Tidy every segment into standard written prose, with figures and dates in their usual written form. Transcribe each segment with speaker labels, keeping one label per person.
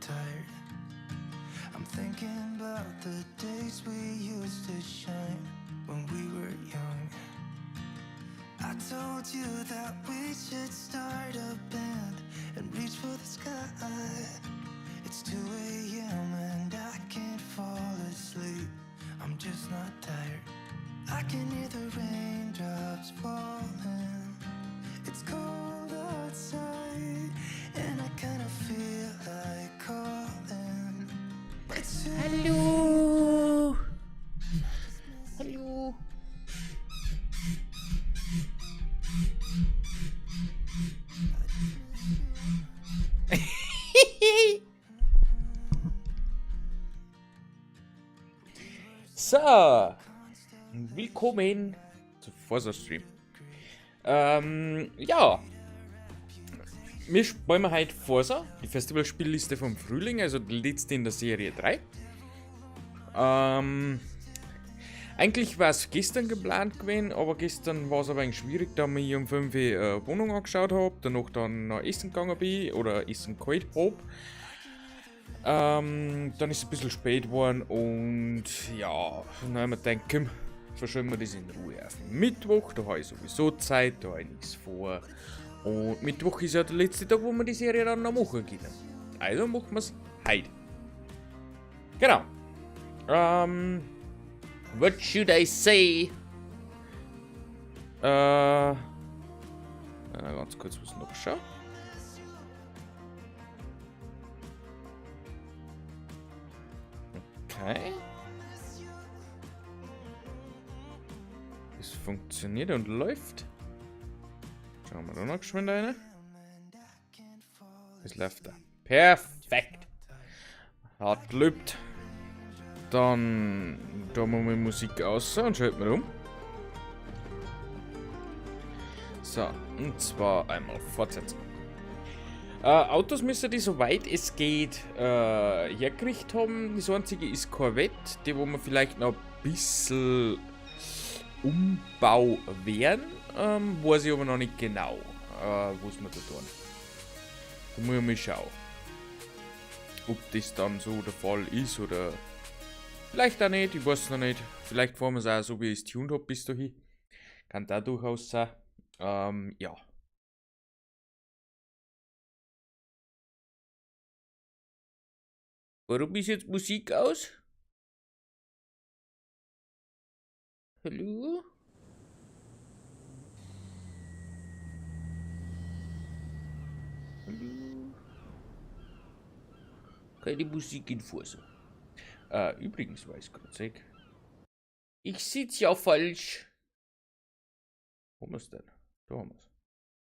Speaker 1: Tired. I'm thinking about the days we used to shine when we were young. I told you that we should start a band and reach for the sky. It's 2 a.m. and I can't fall asleep. I'm just not tired. I can hear the raindrops falling. It's cold outside, and I kinda feel like calling. It's 2
Speaker 2: Hallo. Hallo. So, willkommen zu Forza Stream. Ja, wir spielen heute Forza, die Festivalspielliste vom Frühling, also die letzte in der Serie 3. Eigentlich war es gestern geplant gewesen, aber gestern war es ein wenig schwierig, da ich um 5 Uhr Wohnung angeschaut hab, danach dann noch essen gegangen bin oder Essen geholt hab. Dann ist es ein bisschen spät geworden und ja, dann hab ich mir gedacht, komm, verschieben wir das in Ruhe auf den Mittwoch, da hab ich sowieso Zeit, da hab ich nichts vor. Und Mittwoch ist ja der letzte Tag, wo wir die Serie dann noch machen können. Also machen wir's heute. Genau. What should I say? Ganz kurz was noch schauen. Okay. Es funktioniert und läuft. Schauen wir da noch geschwind rein. Es läuft da. Perfekt. Hat gelübt. Dann da machen wir Musik aus und schalten wir um. So, und zwar einmal fortsetzen. Autos müssen die, soweit es geht, hergerichtet haben. Das einzige ist Corvette, die wo wir vielleicht noch ein bisschen Umbau werden. Weiß ich aber noch nicht genau, was wir da tun. Da muss ich mal schauen, ob das dann so der Fall ist oder vielleicht auch nicht, ich weiß es noch nicht. Vielleicht fahren wir es auch so, wie ich es tuned hab bis dahin. Kann da durchaus sein. Ja. Warum ist jetzt Musik aus? Hallo? Hallo? Keine Musik in Forza. Übrigens weiß ich grad, ich sitz ja falsch. Wo haben wir's denn? Da haben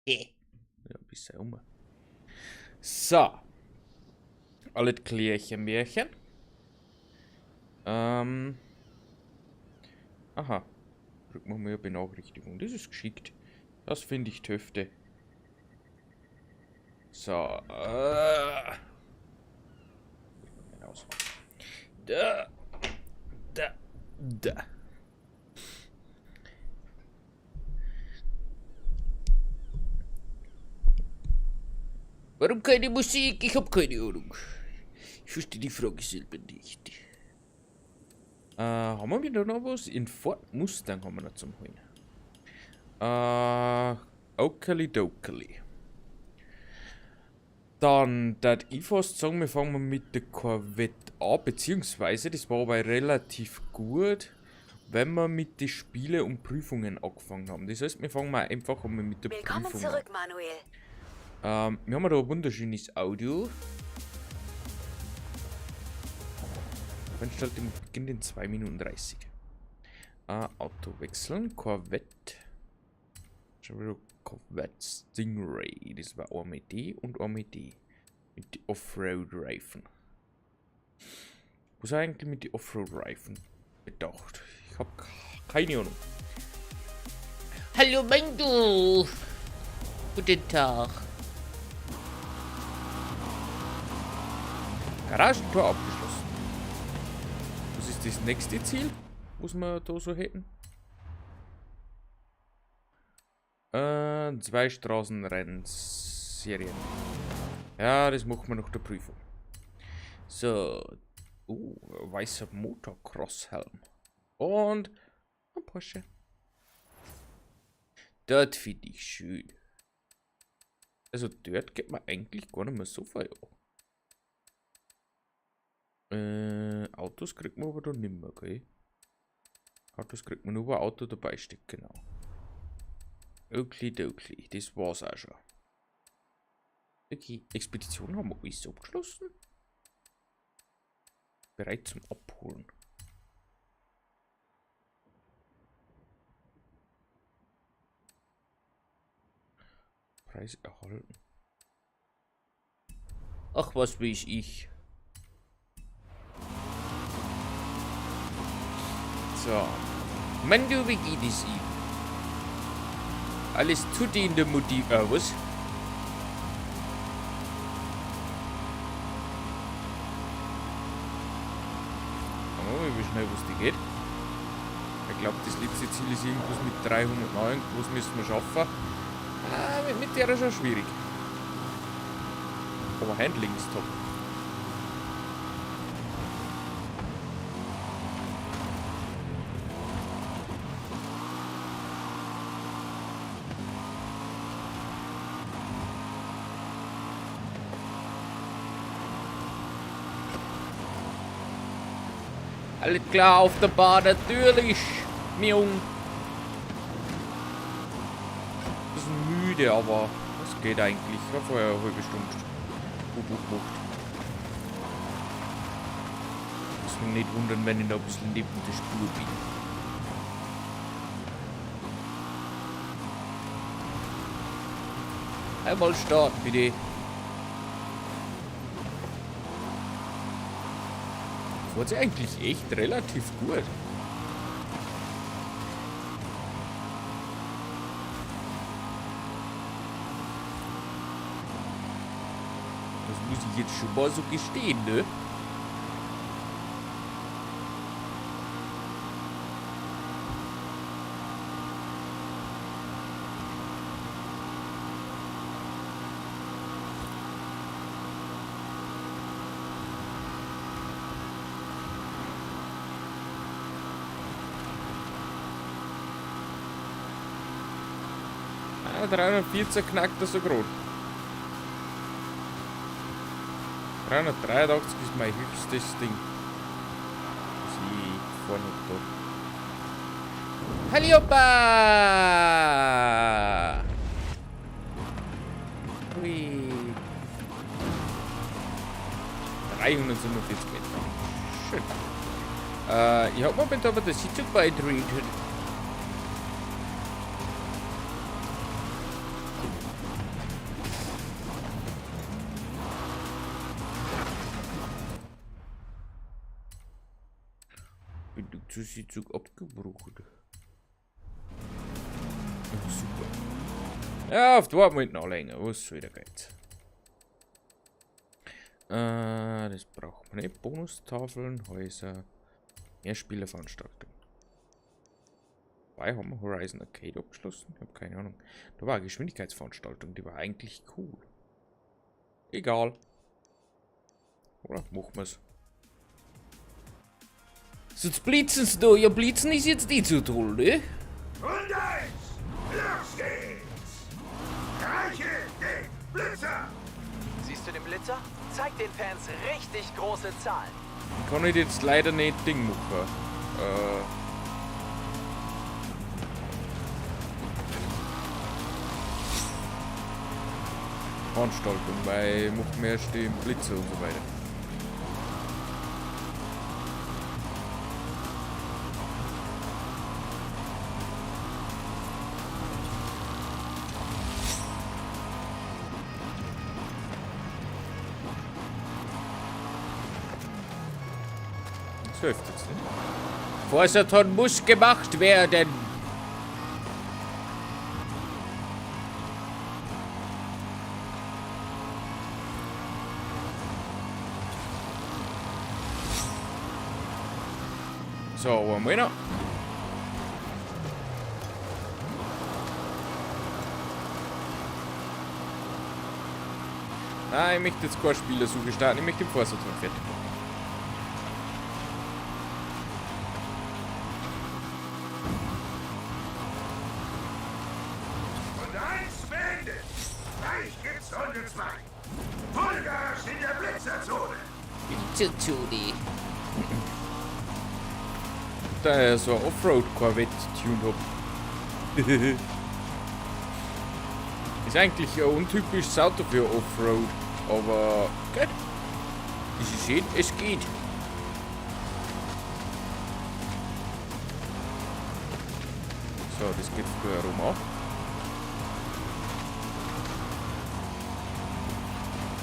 Speaker 2: wir's. Ja, ein bisschen um. So. Alle Klärchen, Märchen. Aha. Drücken wir mal eine Benachrichtigung. Das ist geschickt. Das finde ich Töfte. So. Da. Da. Da. Warum keine Musik? Ich hab keine Ahnung. Ich verstehe die Frage selber nicht. Haben wir wieder noch was? In Ford Mustang haben wir noch zum Holen. Okali-dokali. Dann würd ich fast sagen, wir fangen mal mit der Corvette an, beziehungsweise, das war aber relativ gut, wenn wir mit den Spielen und Prüfungen angefangen haben. Das heißt, wir fangen mal einfach einmal mit der
Speaker 3: Willkommen
Speaker 2: Prüfung
Speaker 3: zurück,
Speaker 2: an.
Speaker 3: Manuel.
Speaker 2: Wir haben da ein wunderschönes Audio. Veranstaltung beginnt in 2 Minuten 30. Auto wechseln, Corvette. Schon wieder Corvette Stingray. Das war einmal D und einmal D. Mit den Offroad-Reifen. Was ist eigentlich mit den Offroad-Reifen bedacht? Ich hab keine Ahnung. Hallo Mendo! Guten Tag. Garagentor abgeschlossen. Was ist das nächste Ziel, was wir da so hätten? 2 Straßenrennserien. Ja, das machen wir nach der Prüfung. So. Weißer Motocross-Helm. Und ein Porsche. Das finde ich schön. Also dort geht man eigentlich gar nicht mehr so viel an. Autos kriegt man aber da nimmer, gell? Autos kriegt man nur, wo ein Auto dabei steht, genau. Okidoki, das war's auch schon. Okay, Expedition haben wir alles abgeschlossen. Bereit zum Abholen. Preis erhalten. Ach, was weiß ich. So. Mando, wie geht es ihm? Alles tutti in der Mutti. Was? Schauen wir mal, wie schnell was die geht. Ich glaub, das letzte Ziel ist irgendwas mit 309. Was müssen wir schaffen? Ah, mit der ist schon schwierig. Aber Handling ist top. Alles klar auf der Bahn, natürlich, Miung. Bisschen müde, aber das geht eigentlich. Ich hab vorher eine halbe Stunde Bubu gemacht. Muss mich nicht wundern, wenn ich noch ein bisschen neben der Spur bin. Einmal starten, bitte. Fährt sich eigentlich echt relativ gut. Das muss ich jetzt schon mal so gestehen, ne? Ah, 314 knackt das so grad. 383 ist mein höchstes Ding. Was ich gefahren hab da. Hallioppa! Hui. 347 Meter. Schön. Ich hab mir aber der Sitzung beitreten. Sitzung abgebrochen. Oh, super. Ja, auf die warten wir noch länger. Was soll der Geiz? Das braucht man nicht. Bonustafeln, Häuser, Mehrspielerveranstaltung. Wobei, haben wir Horizon Arcade abgeschlossen? Ich hab keine Ahnung. Da war eine Geschwindigkeitsveranstaltung, die war eigentlich cool. Egal. Oder machen wir's. So, jetzt blitzen sie da. Ja, blitzen ist jetzt nicht so toll, ne?
Speaker 3: Und eins, los geht's! Reiche den Blitzer!
Speaker 4: Siehst du den Blitzer? Zeig den Fans richtig große Zahlen.
Speaker 2: Kann ich jetzt leider nicht Ding machen. Veranstaltung, weil ich mach mir erst den Blitzer und so weiter. Das hilft jetzt nicht. Forzathon muss gemacht werden. So, einmal noch. Nein, ich möchte jetzt keine Spielersuche starten, ich möchte den Vorsatz noch fertig machen.
Speaker 3: Runde 1 beendet. Gleich gibt's Runde 2. Vollgas in der Blitzerzone.
Speaker 2: Blitzezone. Da ich so ein Offroad-Corvette tuned hab. Ist eigentlich ein untypisches Auto für Offroad, aber geht. Wie Sie sehen, es geht. So, das geht früher rum auch.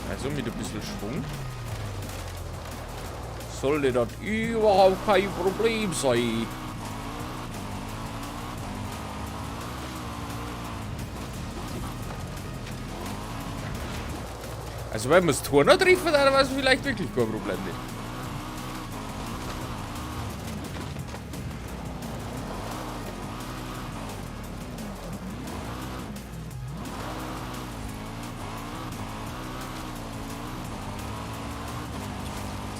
Speaker 2: Also mit ein bisschen Schwung sollte das überhaupt kein Problem sein. Also wenn wir das Tor noch treffen, dann war es vielleicht wirklich kein Problem nicht.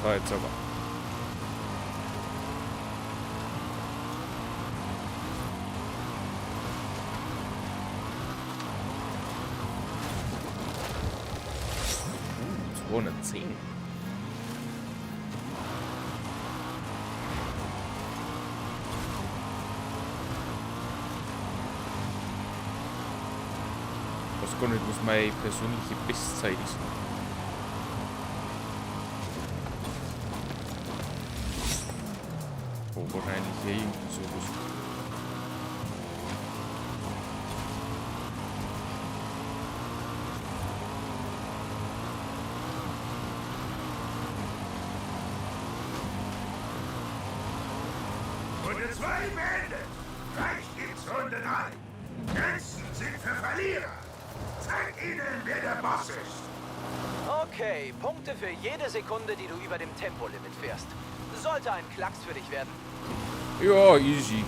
Speaker 2: So, jetzt aber. 210. Ich weiß gar nicht, was meine persönliche Bestzeit ist. Oh, wahrscheinlich hier irgendwie sowas.
Speaker 3: Runde 2 beendet. Gleich gibt's Runde 3. Grenzen sind für Verlierer. Zeig ihnen, wer der Boss ist.
Speaker 4: Okay, Punkte für jede Sekunde, die du über dem Tempolimit fährst. Sollte ein Klacks für dich werden.
Speaker 2: Ja, easy.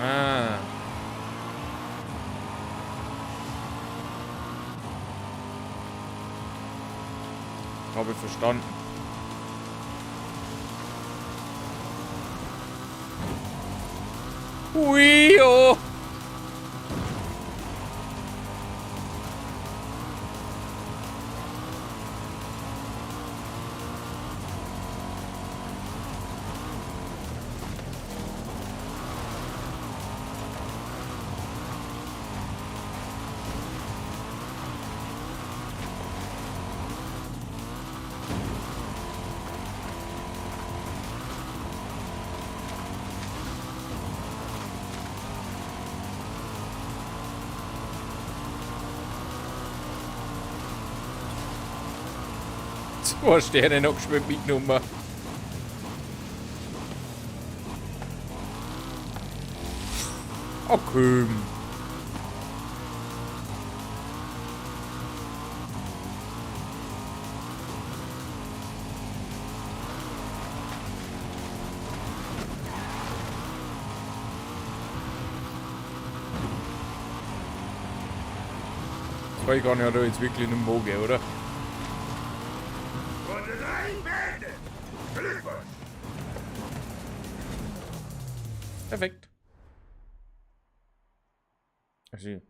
Speaker 2: Ah. Habe verstanden. Ui, oh. Zwei Sterne noch geschwind mitgenommen. Okay. Das kann ich ja da jetzt wirklich nicht mehr, oder?
Speaker 3: Runde 3 beendet. Glückwunsch.
Speaker 2: Perfekt. Also.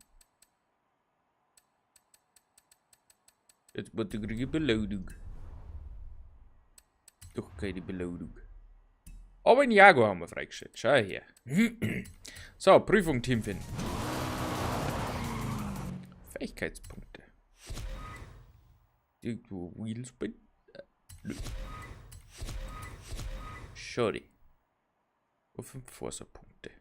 Speaker 2: Jetzt wird die Belohnung. Doch keine Belohnung. Aber einen Jaguar haben wir freigestellt. Schau her. So, Prüfung Team finden. Fähigkeitspunkte. Irgendwo Wheelspin. Nö. Schade. Und 5 Forsa-Punkte.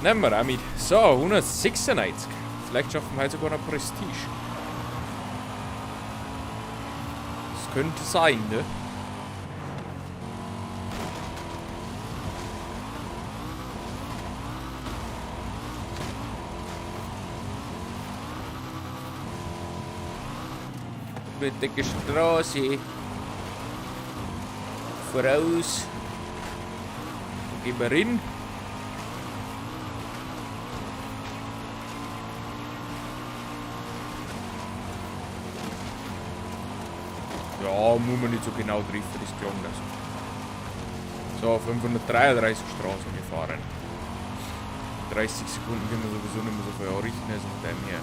Speaker 2: Nehmen wir auch mit. So, 196. Vielleicht schaffen wir heute sogar noch Prestige. Das könnte sein, ne? Blutige Straße. Voraus. Da gehen wir rein. Ja, muss man nicht so genau treffen, das klang das. So, 533 Straßen gefahren. 30 Sekunden können wir sowieso nicht mehr so viel anrichten, also von dem her.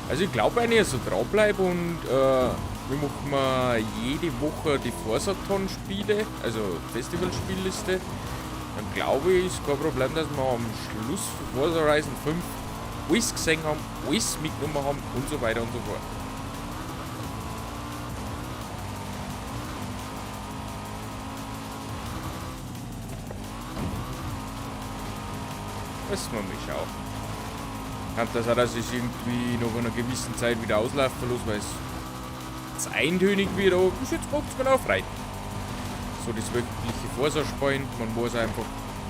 Speaker 2: Also ich glaube, wenn ich so dranbleibe und wir machen mal jede Woche die Forzathon-Spiele, also Festival-Spielliste, dann glaube ich, ist kein Problem, dass wir am Schluss von Forza Horizon 5 alles gesehen haben, alles mitgenommen haben und so weiter und so fort. Müssen wir mal schauen. Kann das auch, dass ich irgendwie nach einer gewissen Zeit wieder auslaufen lasse, weil es zu eintönig wird, aber bis jetzt macht es mir auch frei. So das wirkliche Forza-Spielen, man weiß einfach,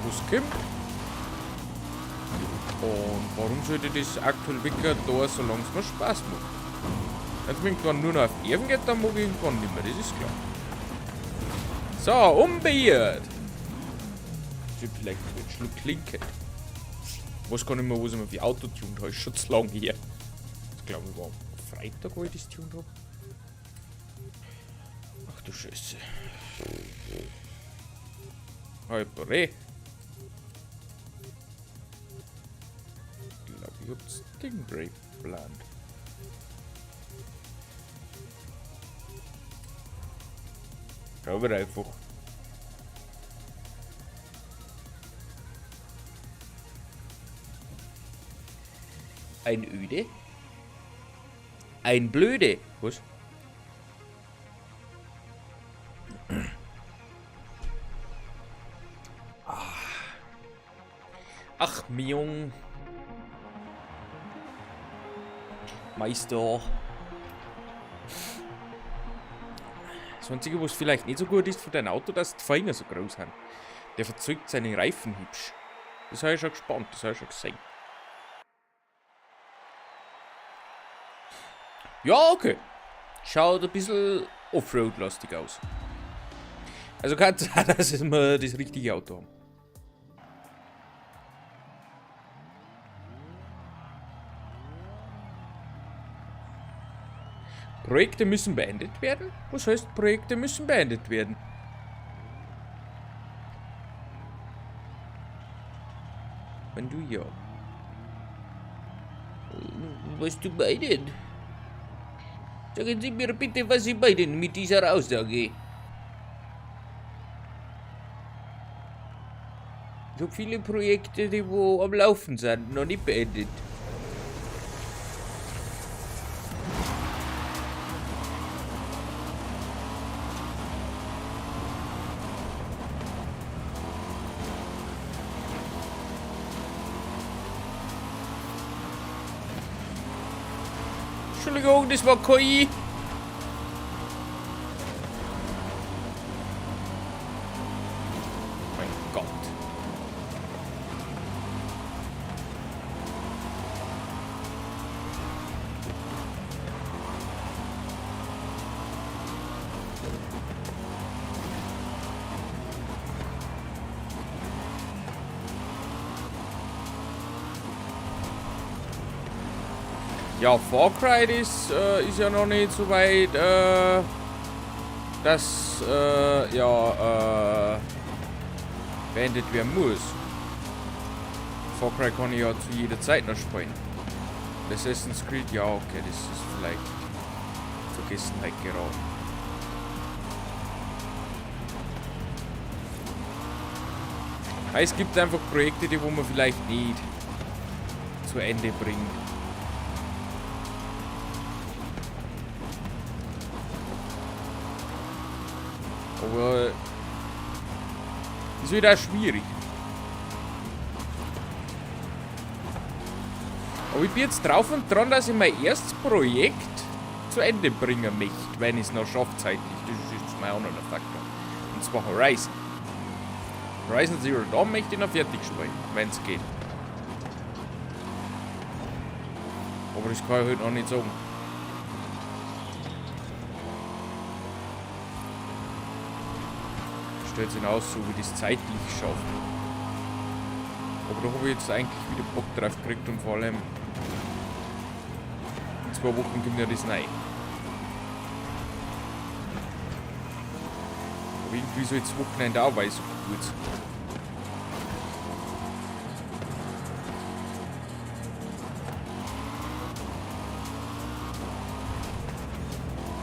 Speaker 2: was kommt. Und warum sollte das aktuell wirklich da, solange es mir Spaß macht? Wenn es mir irgendwann nur noch auf die Nerven geht, dann mag ich irgendwann nicht mehr, das ist klar. So, unbeirrt! Ich sollte vielleicht einen Schluck trinken. Ich weiß gar nicht mehr, was ich mir für Auto getuned habe, ist schon zu lange her. Ich glaube, ich war am Freitag, wo ich das getuned habe. Ach du Scheiße. Halb. Ich glaube, ich hab Stingray geplant. Schauen wir einfach. Ein Öde? Ein Blöde. Was? Ach, Miung. Meister. Das Einzige, was vielleicht nicht so gut ist für dein Auto, dass die Finger so groß sind. Der verzögt seine Reifen hübsch. Das habe ich schon gespannt, das habe ich schon gesehen. Ja, okay. Schaut ein bisschen Offroad-lastig aus. Also kann es sein, dass wir das richtige Auto haben. Projekte müssen beendet werden? Was heißt, Projekte müssen beendet werden? Wenn du ja. Was du meinen? Sagen Sie mir bitte, was Sie meinen mit dieser Aussage. Ich hab viele Projekte, die wo am Laufen sind, noch nicht beendet. Entschuldigung, das war KI. Mein Gott. Ja, Far Cry ist ja noch nicht so weit, dass beendet werden muss. Far Cry kann ich ja zu jeder Zeit noch spielen. Assassin's Creed, ja, okay, das ist vielleicht Vergessenheit geraten. Es gibt einfach Projekte, die wo man vielleicht nicht zu Ende bringt. Aber ist wieder schwierig. Aber ich bin jetzt drauf und dran, dass ich mein erstes Projekt zu Ende bringen möchte, wenn ich es noch schaffe zeitlich. Das ist jetzt mein anderer Faktor. Und zwar Horizon. Horizon Zero Dawn möchte ich noch fertig spielen, wenn's geht. Aber das kann ich halt noch nicht sagen. Stellt sich aus, so wie das zeitlich schafft. Aber da habe ich jetzt eigentlich wieder Bock drauf gekriegt und vor allem in 2 Wochen kommt ja das rein. Aber irgendwie so jetzt Wochenende auch, weil es so kurz.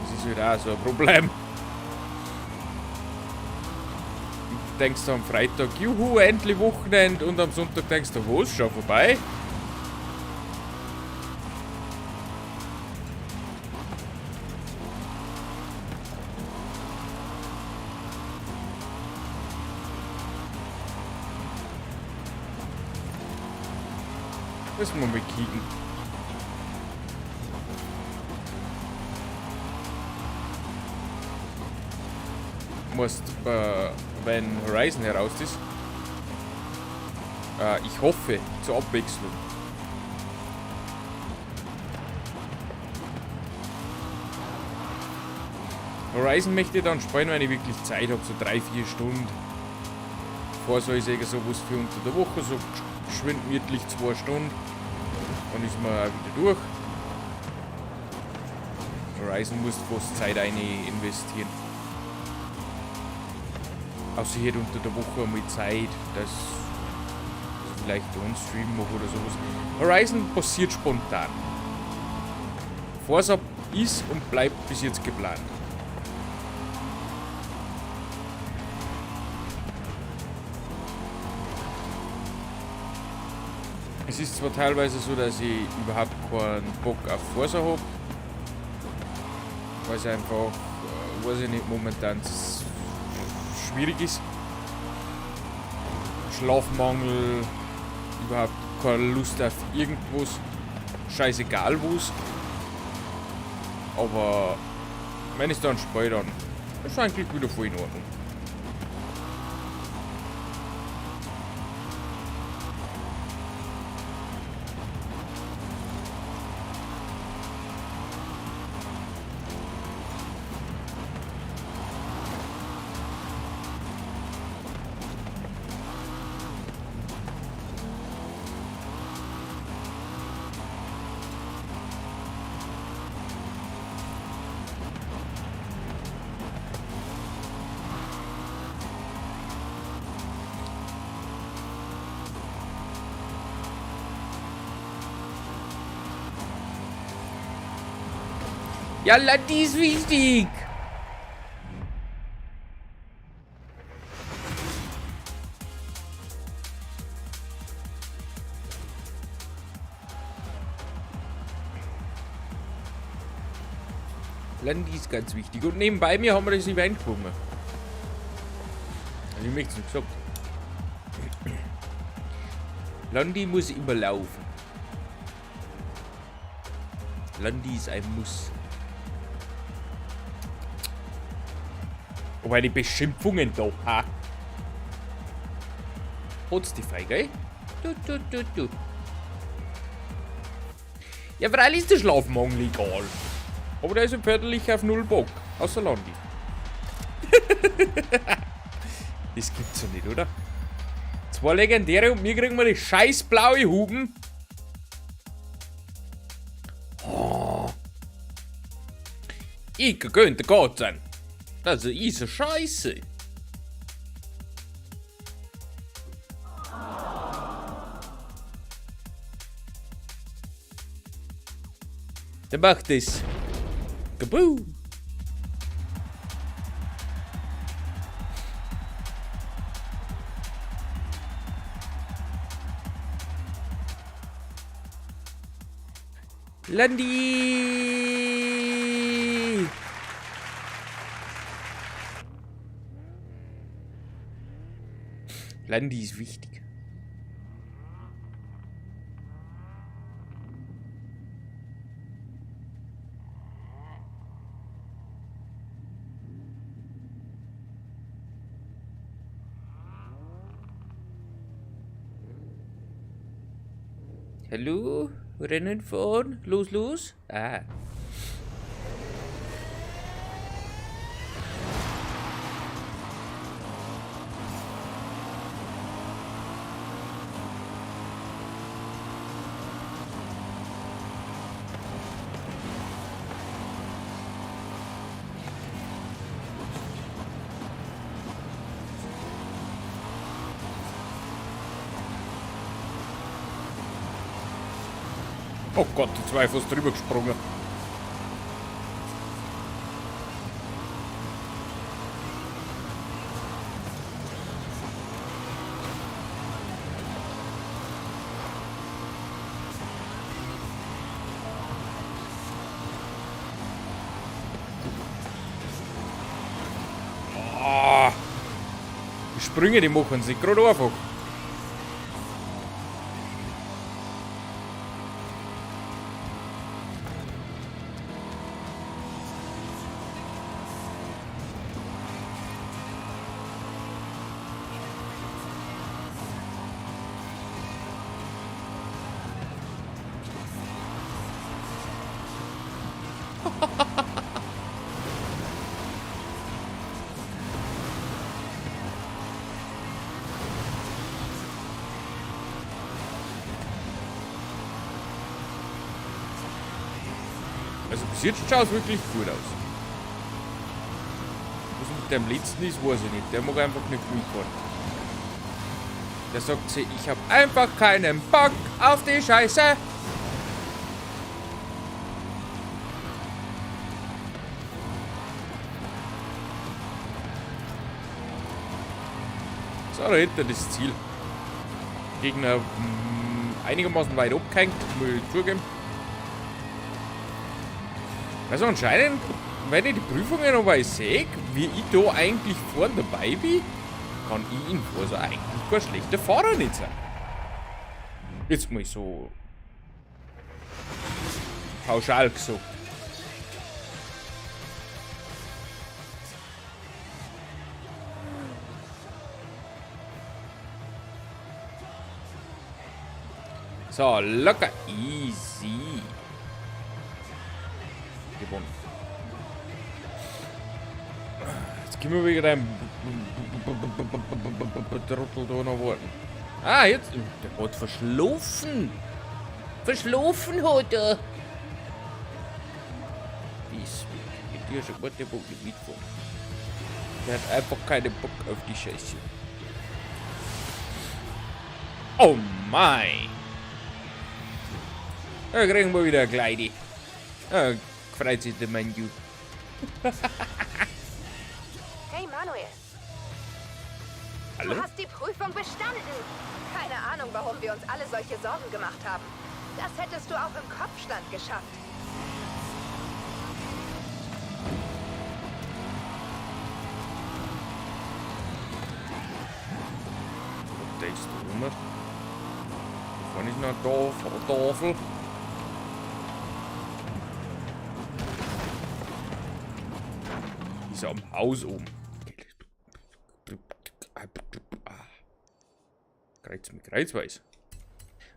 Speaker 2: Das ist halt auch so ein Problem. Du denkst du am Freitag, juhu, endlich Wochenende, und am Sonntag denkst du, was, schon vorbei? Müssen wir mal kicken. Musst, wenn Horizon heraus ist. Ich hoffe, zur Abwechslung. Horizon möchte ich dann spielen, wenn ich wirklich Zeit hab, so 3-4 Stunden. Vorher ist eh so was für unter der Woche, so geschwind gemütlich 2 Stunden. Dann ist man auch wieder durch. Horizon musst du fast Zeit rein investieren. Außer ich hätte unter der Woche einmal Zeit, dass ich vielleicht einen Stream mache oder sowas. Horizon passiert spontan. Forza ist und bleibt bis jetzt geplant. Es ist zwar teilweise so, dass ich überhaupt keinen Bock auf Forza hab, weil es einfach, weiß ich nicht, momentan schwierig ist. Schlafmangel, überhaupt keine Lust auf irgendwas, scheißegal was. Aber wenn ich dann spiele, dann ist eigentlich wieder voll in Ordnung. Ja, Landi ist wichtig. Landi ist ganz wichtig. Und nebenbei mir haben wir das Event gewonnen. Also ich möchte es nicht gesagt. Landi muss immer laufen. Landi ist ein Muss. Wobei die Beschimpfungen da, ha? Hat's die frei, gell? Du, du, du, du. Ja, freilich ist der Schlafmangel egal. Aber der ist im förderlich auf 0 Bock. Außer Landi. Das gibt's ja nicht, oder? 2 Legendäre und mir kriegen wir die scheiß blaue Huben. Oh. Ich könnte Gott sein. Das ist eine Scheiße. Der macht es. Kaboom. Landi! Landi ist wichtig. Hallo? Rennen fahren. Los, los. Ah. Oh Gott, die zwei fast drüber gesprungen. Ah, die Sprünge, die machen sich gerade einfach. Also bis jetzt schaut es wirklich gut aus. Was mit dem letzten ist, weiß ich nicht. Der mag einfach nicht mitfahren. Der sagt sich, ich hab einfach keinen Bock auf die Scheiße. So, da hinten das Ziel. Gegner einigermaßen weit abgehängt, muss ich zugeben. Also anscheinend, wenn ich die Prüfungen aber sehe, wie ich da eigentlich vorne dabei bin, kann ich in Forza eigentlich kein schlechter Fahrer nicht sein. Jetzt mal so pauschal gesagt. So, locker easy. Gewonnen. Jetzt können wir wieder ein Trottel da noch warten. Ah, jetzt. Der hat verschlafen. Verschlafen hat er. Das mit dir schon der Bock nicht mitfahren. Der hat einfach keinen Bock auf die Scheiße. Oh mein. Da kriegen wir wieder eine Kleide. Da freut sich der Menu.
Speaker 5: Hey Manuel.
Speaker 2: Hallo?
Speaker 5: Du hast die Prüfung bestanden. Keine Ahnung, warum wir uns alle solche Sorgen gemacht haben. Das hättest du auch im Kopfstand geschafft.
Speaker 2: Was denkst du immer? Da vorne ist noch ein Dorf, eine Tafel. Ist am Haus oben. Kreuz mit Kreuzweis.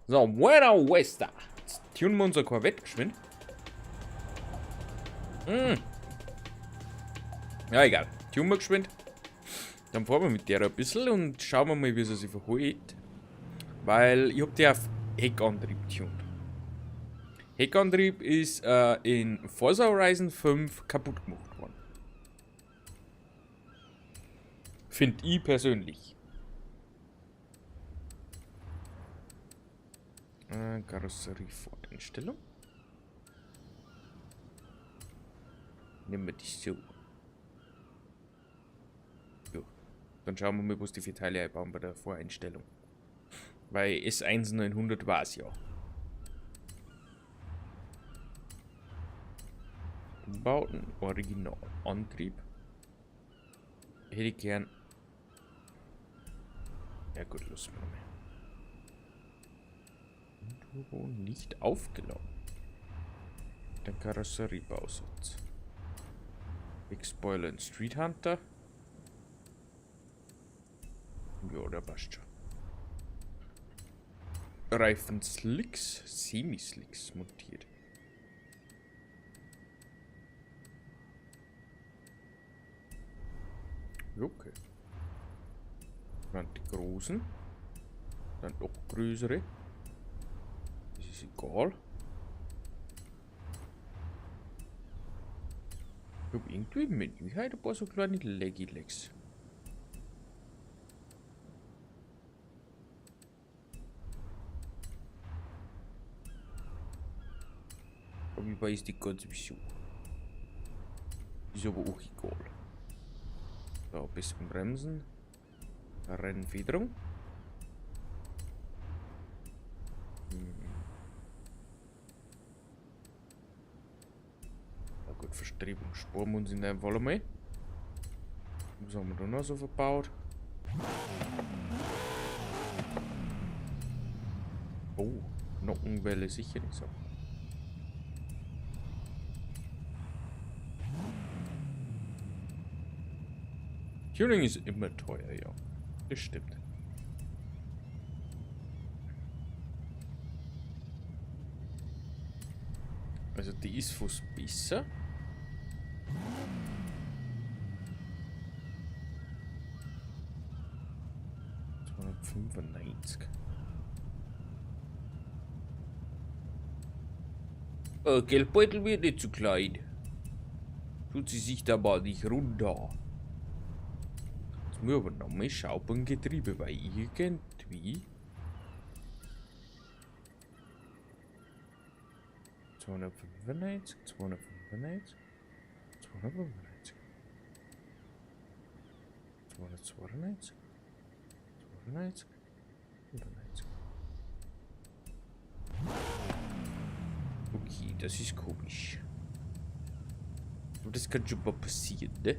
Speaker 2: So, Buena Vista. Jetzt tunen wir unser Corvette geschwind. Ja, egal. Tunen wir geschwind. Dann fahren wir mit der ein bisschen und schauen wir mal, wie sie sich verhält. Weil ich hab die auf Heckantrieb getunt. Heckantrieb ist in Forza Horizon 5 kaputt gemacht worden. Find ich persönlich. Karosserievoreinstellung. Nehmen wir die so. Jo. Dann schauen wir mal, was die für Teile einbauen bei der Voreinstellung. Weil S1900 war's ja. Umbauten, Original, Antrieb. Hätte ich gern. Ja gut, los wir mal. Turbo nicht aufgeladen. Der Karosseriebausatz. Big Spoiler und Street Hunter. Ja, der passt schon. Reifen Slicks, Semi-Slicks montiert. Okay. Dann die großen. Dann noch größere. Das ist egal. Ich hab irgendwie mit mir heute ein paar so kleine Leggy-Legs. Aber ich weiß nicht ganz wieso. Ist aber auch egal. So, ein bisschen bremsen. Rennfederung. Na gut, Verstrebung sparen wir uns in dem Fall einmal. Was haben wir da noch so verbaut? Oh, Nockenwelle sicher nicht so. Tuning ist immer teuer, ja. Das stimmt. Also die ist fast besser. 295. Geldbeutel wird nicht zu klein. Tut sie sich da mal nicht runter. Jetzt muss ich aber nochmal schauen beim Getriebe, weil irgendwie 295, 295, 295, 292, 92, 95. Okay, das ist komisch. Aber das kann schon mal passieren, ne?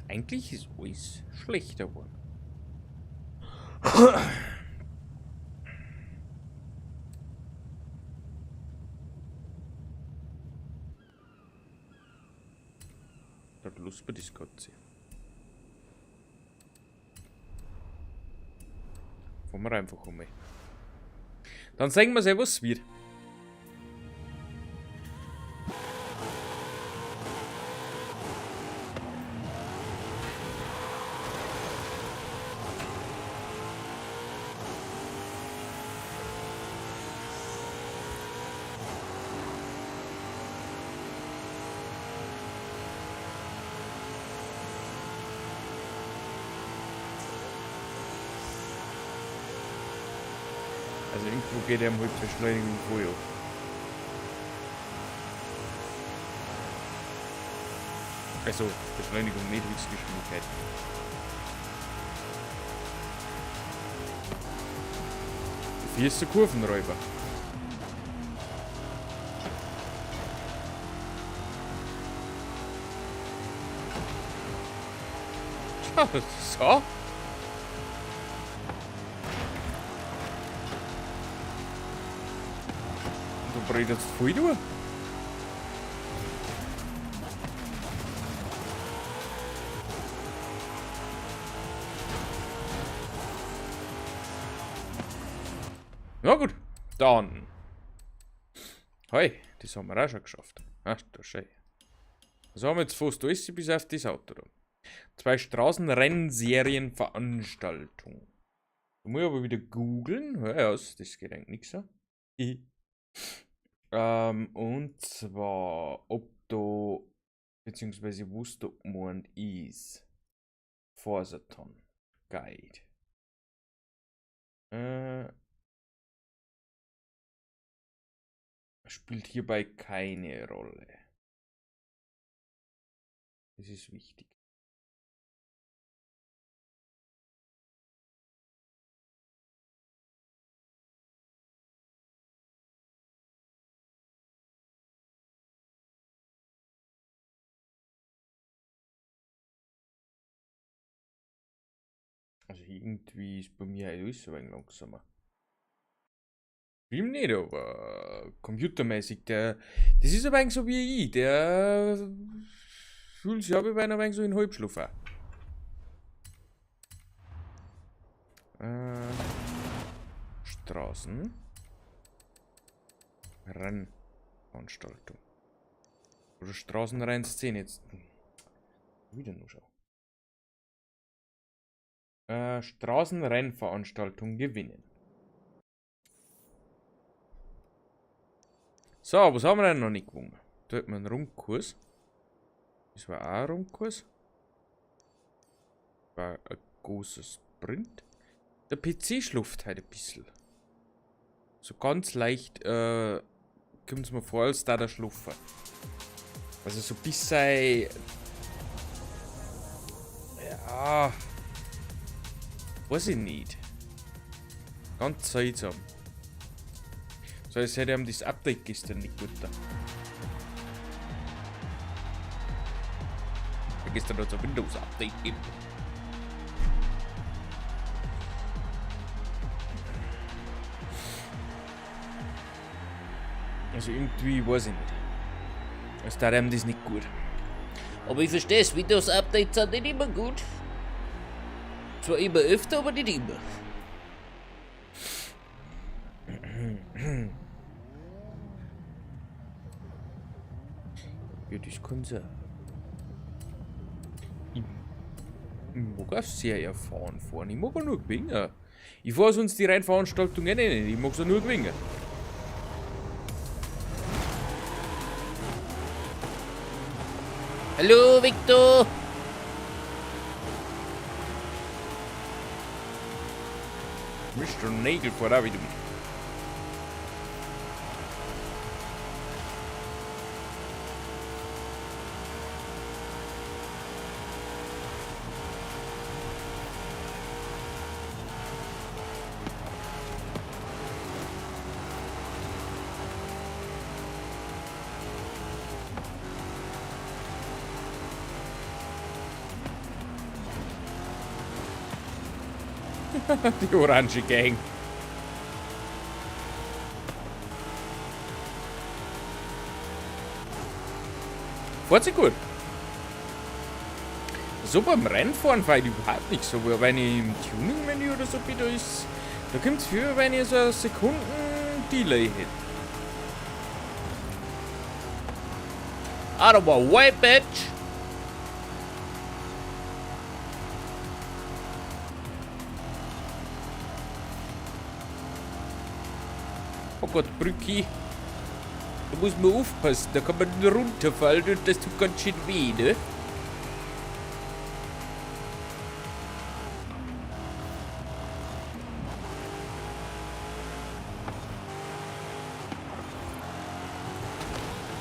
Speaker 2: Eigentlich ist alles schlechter geworden. Da hat Lust bei das Ganze. Fahren wir einfach einmal. Dann sehen wir sehen, was wird. Also irgendwo geht er halt Beschleunigung voll ab. Also Beschleunigung, nicht Höchstgeschwindigkeit. Hier ist der Kurvenräuber. So. Du bringst voll durch. Na gut, dann. Hey, das haben wir auch schon geschafft. Ach du Scheiße. Also haben wir jetzt fast alles bis auf das Auto da. 2 Straßenrennserienveranstaltung. Da muss ich aber wieder googeln. Ja, das geht eigentlich nicht so. Und zwar, ob da, beziehungsweise wo es da gemeint ist. Forzathon Guide. Spielt hierbei keine Rolle. Das ist wichtig. Also irgendwie ist bei mir alles ein wenig langsamer. Stream nicht, aber computermäßig, der, das ist ein wenig so wie ich, der fühlt sich auch wie ein wenig so in Halbschlaf auch. Straßen. Rennveranstaltung. Oder Straßenrennszene jetzt. Wieder nur schau. Straßenrennveranstaltung gewinnen. So, was haben wir denn noch nicht gewonnen? Da hat man einen Rundkurs. Das war auch ein Rundkurs. War ein großer Sprint. Der PC schläft halt ein bisschen. So ganz leicht kommt's mir vor, als da der Schlupfer. Also so bis sei. Ja. Weiß ich nicht. Ganz seltsam. So, als hätte ihm das Update gestern nicht gut da. Gestern hat es ein Windows-Update gegeben. Also irgendwie weiß ich nicht. Es tat ihm das nicht gut.
Speaker 6: Aber ich verstehe es, Windows-Updates sind nicht immer gut. Zwar immer öfter, aber nicht immer.
Speaker 2: Ja, das kann sein. Ich mag auch sehr erfahren fahren. Ich mag auch nur gewinnen. Ich fahre sonst die Rennveranstaltungen nicht. Ich mag sie nur gewinnen.
Speaker 6: Hallo, Victor!
Speaker 2: Mister Nagel fährt auch wieder mit. Die orange Gang. Fährt sich gut. So beim Rennfahren fahre ich überhaupt nicht so, aber wenn ich im Tuning-Menü oder so bin, da ist, da kommt's für, wenn ich so einen Sekunden-Delay hätte.
Speaker 6: Out of my way, bitch! Oh Gott, Brücki. Da muss man aufpassen, da kann man runterfallen und das tut ganz schön weh, ne?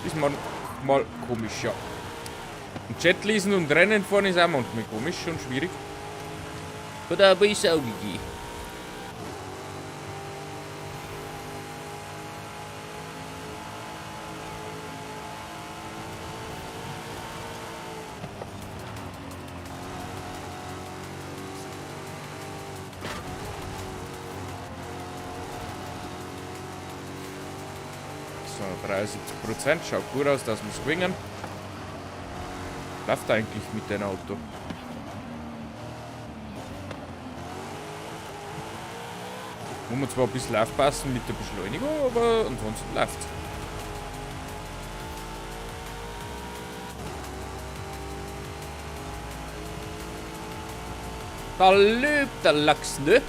Speaker 2: Ist manchmal komisch, ja. Und Chat lesen und Rennen fahren ist auch manchmal komisch und schwierig.
Speaker 6: Oder aber ist auch gegeben.
Speaker 2: So, 73%, schaut gut aus, dass wir's gewinnen. Läuft eigentlich mit dem Auto. Muss man zwar ein bisschen aufpassen mit der Beschleunigung, aber ansonsten läuft's.
Speaker 6: Da lebt der Lachs, ne?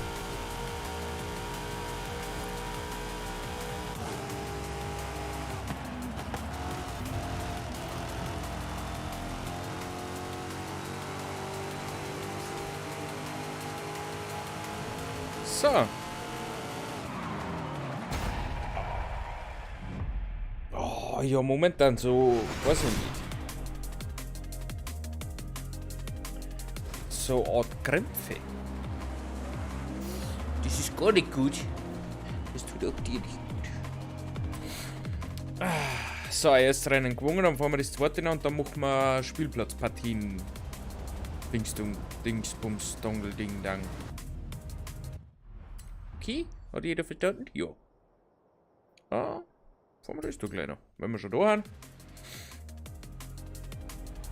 Speaker 2: So. Oh, ja, momentan so, weiß ich nicht. So Art Krämpfe.
Speaker 6: Das ist gar nicht gut. Das tut auch dir nicht gut.
Speaker 2: So, erst Rennen gewonnen, dann fahren wir das zweite noch und dann machen wir Spielplatzpartien. Dingsdung, Dingsbums, Dongle, Ding, Dang. Okay, hat jeder verstanden? Ja. Ah, fahren wir das da gleich noch. Wenn wir schon da haben.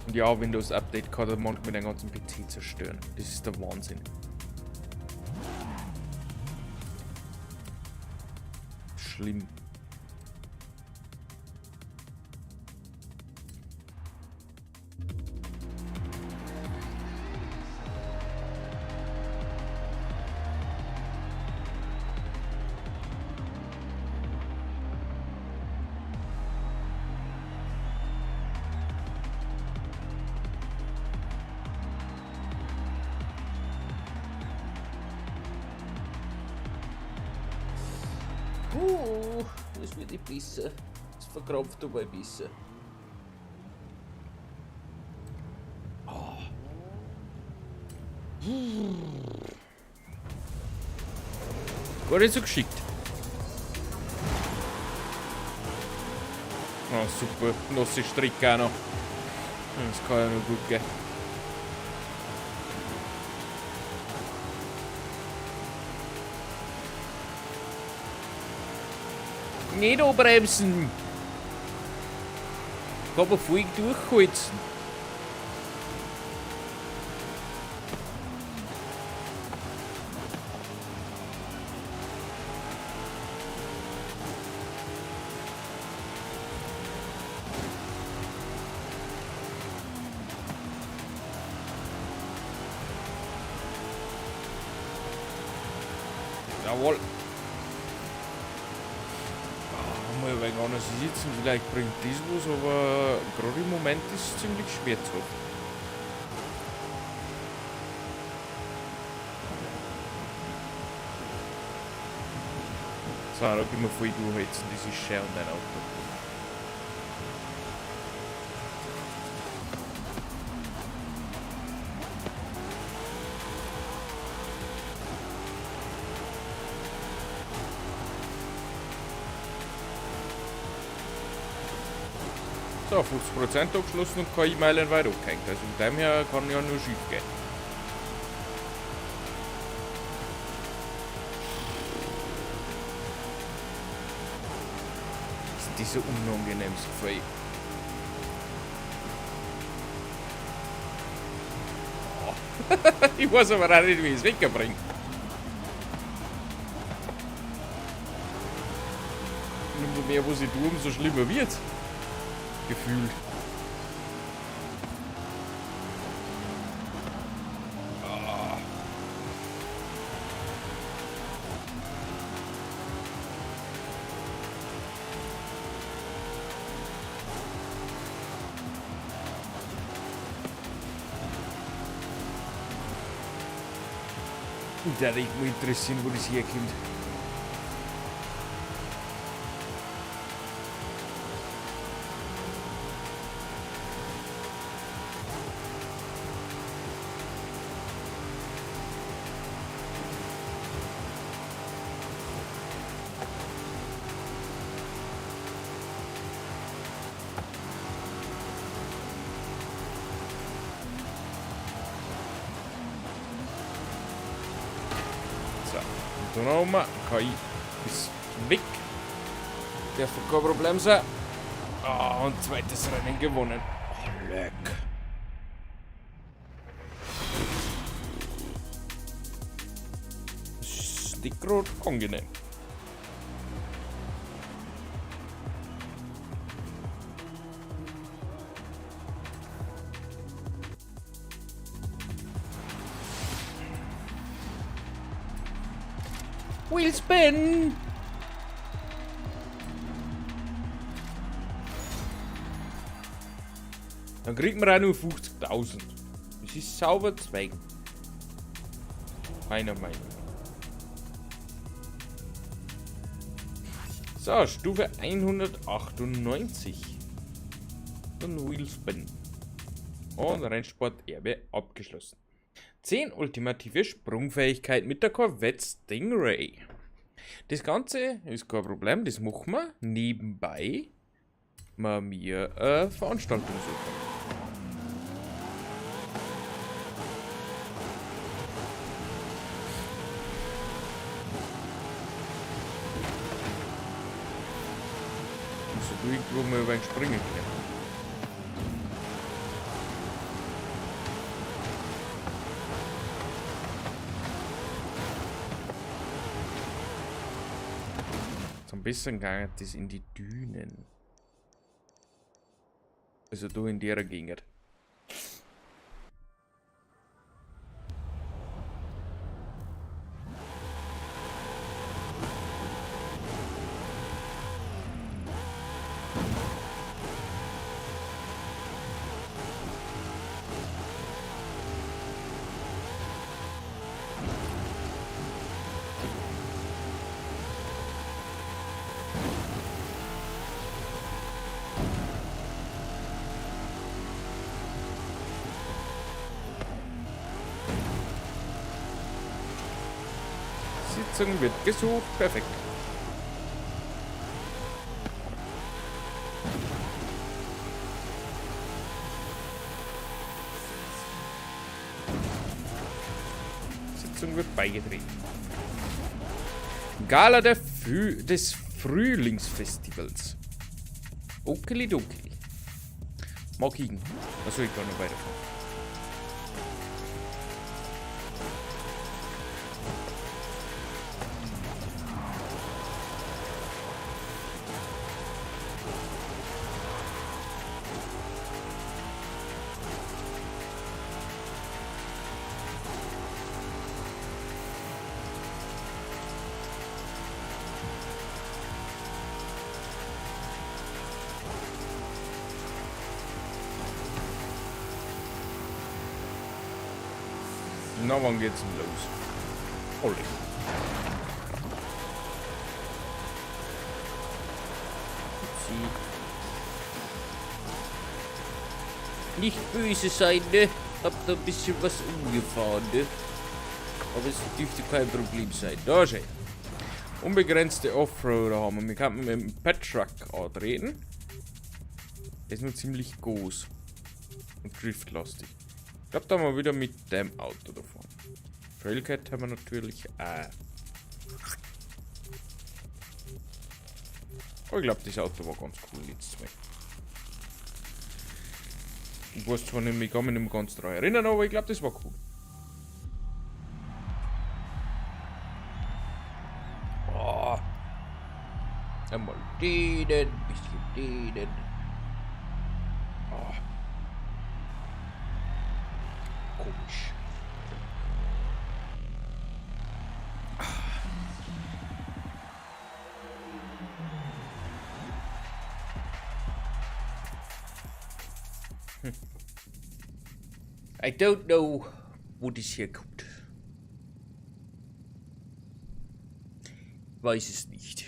Speaker 2: Und ja, Windows Update kann der manchmal den ganzen PC zerstören. Das ist der Wahnsinn. Schlimm. Das wird nicht besser. Das verkrampft aber besser. Oh. Gar nicht so geschickt. Oh, super. Nasse Strecke auch noch. Das kann ja nur gut gehen. Nicht anbremsen! Kann man voll durchholzen. Jawohl. Mal ein wenig anders sitzen, vielleicht bringt das was, aber gerade im Moment ist es ziemlich schmerzhaft. So, da können wir voll durchheizen, das ist schön dein Auto. So, 50% abgeschlossen und KI meilenweit abgehängt. Also von dem her kann ja nur schief gehen. Das ist dieser unangenehmes Gefühl. Oh. Ich weiß aber auch nicht, wie ich es wegbringe. Und umso mehr, was ich tue, umso schlimmer wird's. Gefühlt. Ah. Da würde mich interessieren, wo das herkommt. So, und dann haben wir KI ist weg. Darf kein Problem sein. Ah, und zweites Rennen gewonnen. Oh, leck. Das ist nicht gerade angenehm. Wheelspin! Dann kriegt man auch nur 50.000. Das ist sauber Zweigen. Meiner Meinung nach. So, Stufe 198. Und Wheelspin. Und Rennsport-Erbe abgeschlossen. 10 ultimative Sprungfähigkeit mit der Corvette Stingray. Das Ganze ist kein Problem, das machen wir nebenbei, mal mir Veranstaltung suchen. Irgendwo mal über einen springen können. So ein bisschen gegangen das in die Dünen. Also du in der Gegend. Sitzung wird gesucht. Perfekt. Sitzung wird beigetreten. Gala der des Frühlingsfestivals. Okeli-dokeli. Mal kicken. Achso, ich kann noch weiterfahren. Na, wann geht's denn los? Olli. Sie. Nicht böse sein, ne? Hab da ein bisschen was umgefahren, ne? Aber es dürfte kein Problem sein. Da schön. Unbegrenzte Offroader haben wir. Wir können mit dem Pet-Truck antreten. Der ist nur ziemlich groß. Und driftlastig. Ich glaub, da haben wir wieder mit dem Auto davon. Trailcat haben wir natürlich auch. Oh, ich glaub, das Auto war ganz cool letztes Mal. Ich weiß zwar nicht mehr, ich kann mich nicht mehr ganz daran erinnern, aber ich glaub, das war cool. Oh. Einmal denen, ein bisschen denen. Oh. Komisch. I don't know, wo das herkommt. Weiß es nicht.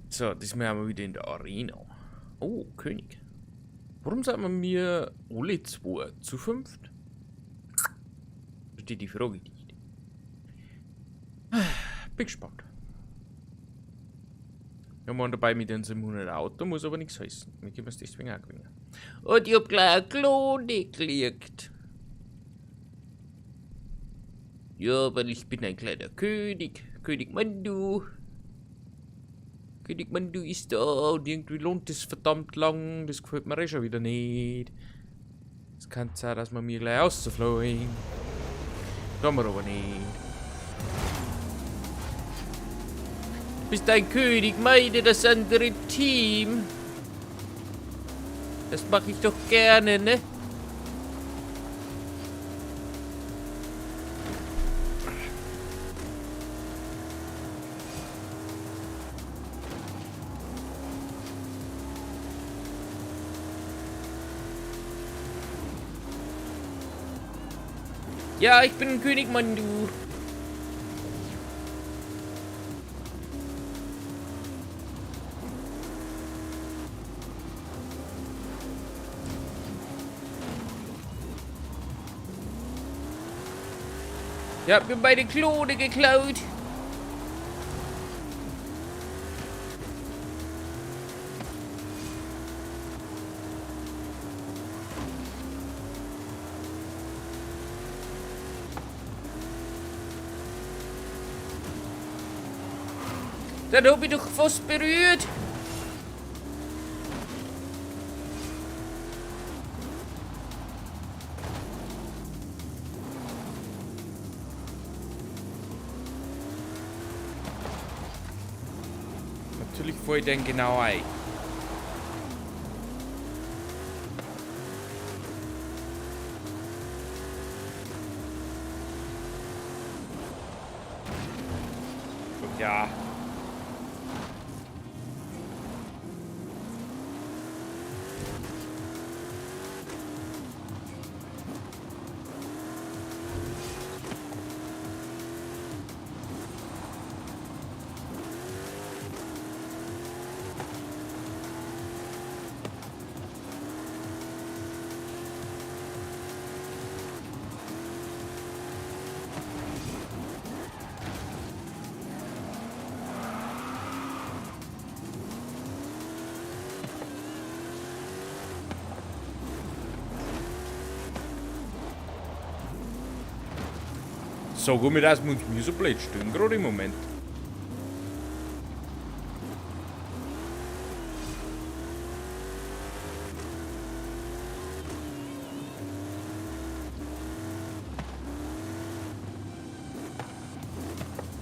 Speaker 2: So, diesmal haben wir wieder in der Arena. Oh, König. Warum sind wir mir alle zwei zu fünft? Verstehe die Frage nicht. Bin gespannt. Wir waren dabei mit einem 700 Auto, muss aber nichts heißen. Wir können es deswegen auch gewinnen. Und ich hab gleich eine Klone gekriegt. Ja, weil ich bin ein kleiner König. König Mandu. König Mandu ist da und irgendwie lohnt das verdammt lang. Das gefällt mir eh schon wieder nicht. Es kann sein, dass man mir gleich auszufliegen. Kann man aber nicht. Du bist ein König, meine das andere Team. Das mach ich doch gerne, ne? Ja, ich bin König Mandu. Ich hab mir meine Klone geklaut.
Speaker 6: Den hab ich doch fast berührt. Natürlich fahr ich den genau ein. Ja. Sag mir, dass wir uns mir so blöd stehen, gerade im Moment.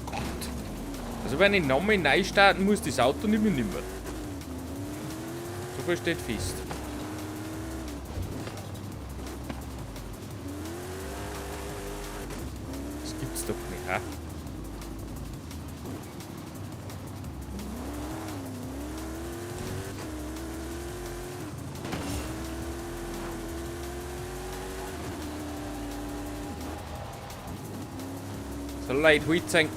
Speaker 6: Gott. Also wenn ich nochmal neu starten muss, das Auto nehme ich nicht mehr. So viel steht fest. Das gibt's doch nicht, ha? So Leute, holt sein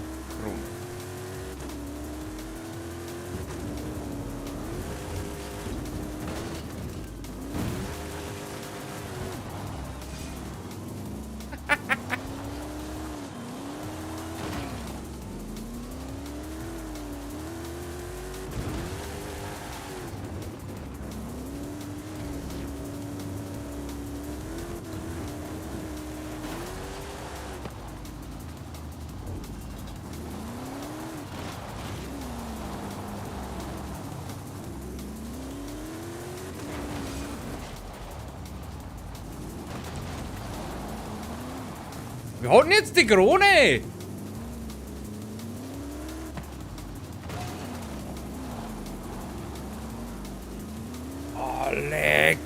Speaker 6: Kron. Wir hatten jetzt die Krone! Oh, leck!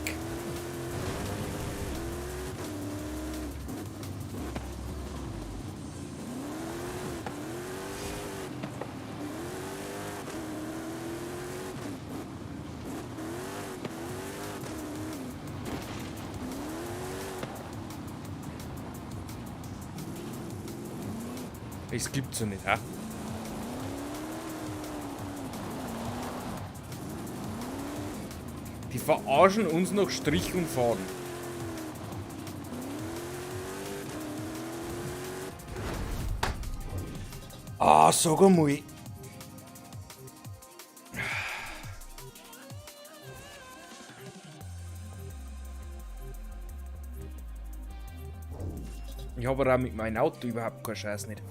Speaker 6: Es gibt's ja nicht, ha? Die verarschen uns noch Strich und Faden. Ah, sag einmal. Ich hab aber auch mit meinem Auto überhaupt keine Chance nicht.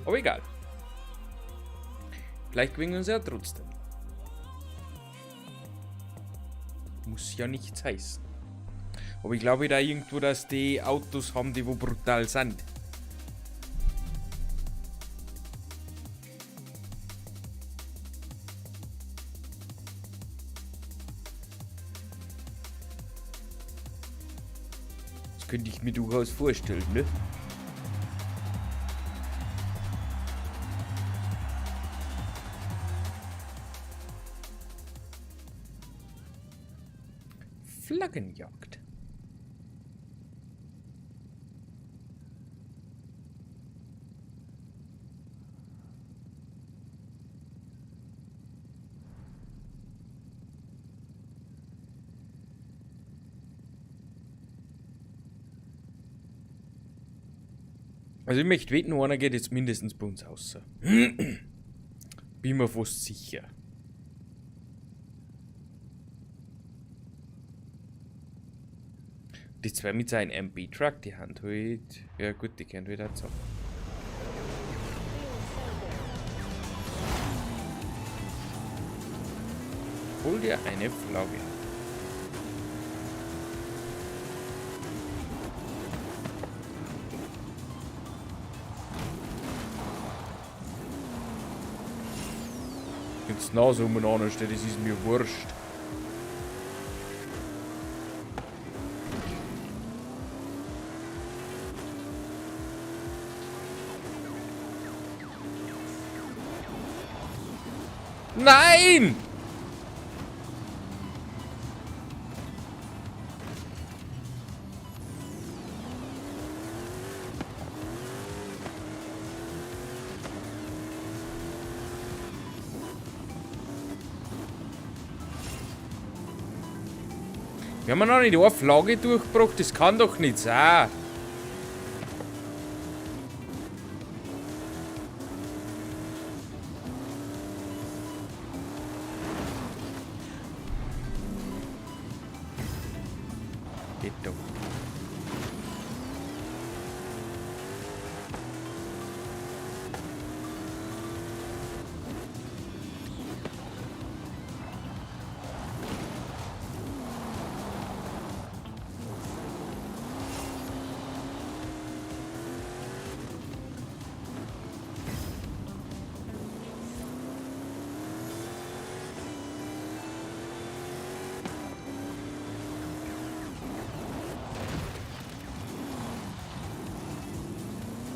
Speaker 6: Aber egal. Vielleicht gewinnen wir uns ja trotzdem. Muss ja nichts heißen. Aber ich glaube da irgendwo, dass die Autos haben, die wo brutal sind. Das könnte ich mir durchaus vorstellen, ne? Flaggenjagd. Also ich möchte wetten, einer geht jetzt mindestens bei uns raus. Bin mir fast sicher. Die zwei mit seinem MB-Truck, die Hand halt. Ja gut, die kennen wir da zusammen.
Speaker 2: Hol dir eine Flagge. Jetzt Nase umeinander steht, das ist mir wurscht. Nein! Wir haben noch nicht eine Flagge durchgebracht, das kann doch nicht sein. Geht doch.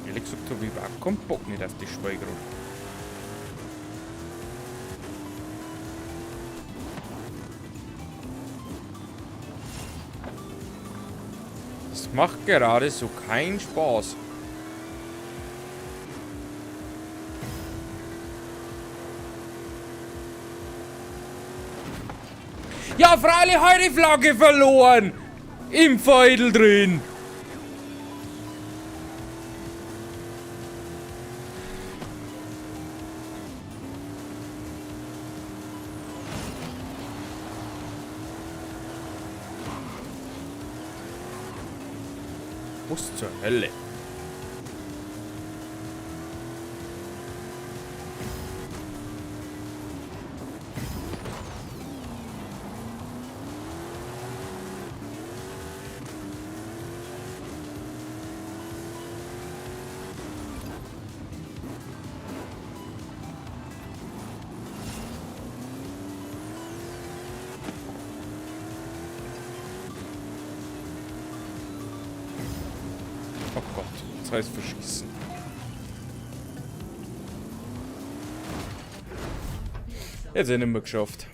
Speaker 2: Ehrlich gesagt habe ich überhaupt keinen Bock nicht auf die Spiel gerade. Das macht gerade so keinen Spaß. Ja, freilich, heute die Flagge verloren! Im Feudel drin! Was zur Hölle? Oh Gott, das heißt verschießen. Jetzt nicht mehr geschafft.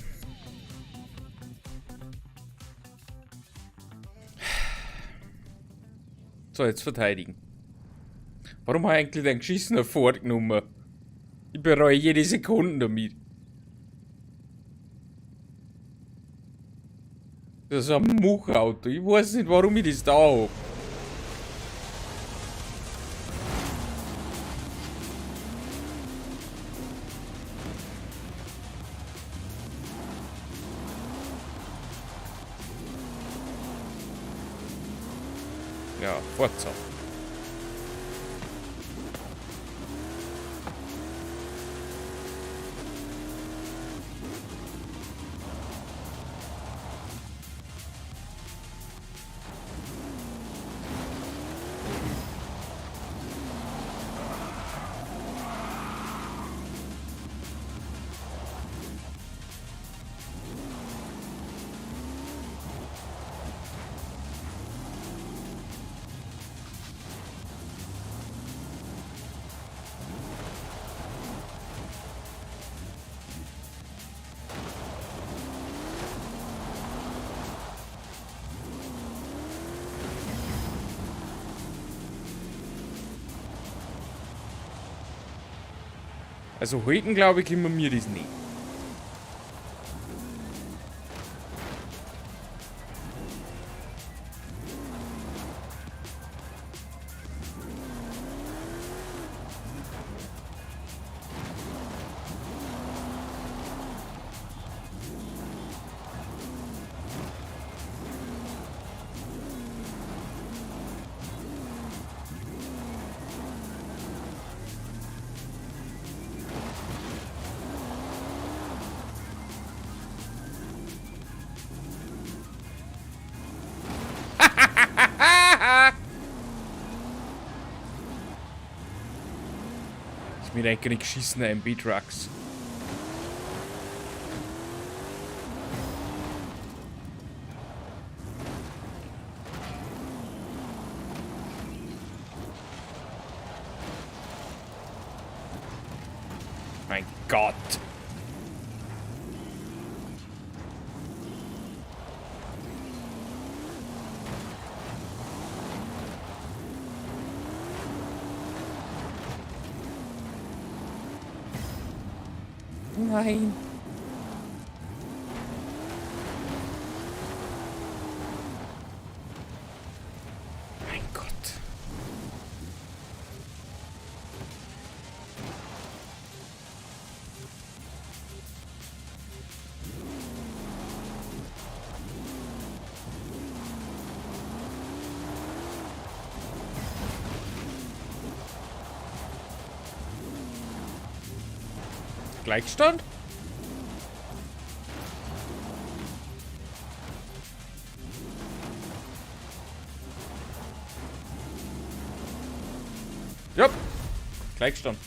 Speaker 2: So, jetzt verteidigen. Warum habe ich eigentlich den geschissenen Ford genommen? Ich bereue jede Sekunde damit. Das ist ein Muchauto. Ich weiß nicht, warum ich das da hab. Ja, Forza. Also halten, glaube ich, können wir das nicht. Mit eigentlich geschissenen MB-Trucks. Mein Gott. Nein. Mein Gott. Gleichstand? Ja, Gleichstand.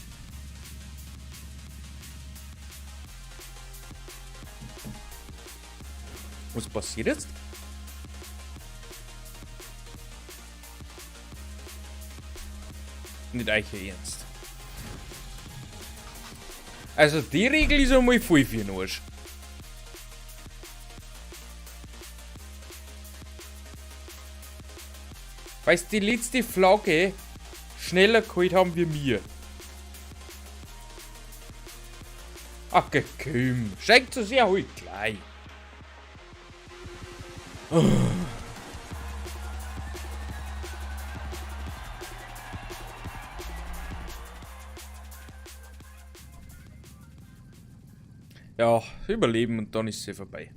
Speaker 2: Was passiert jetzt? Nicht euch ernst. Also die Regel ist einmal voll für den Arsch. Weißt die letzte Flagge schneller geholt haben wie mir. Ach, gekomm. Schenkt so sehr halt gleich. Oh. Ja, überleben und dann ist sie vorbei.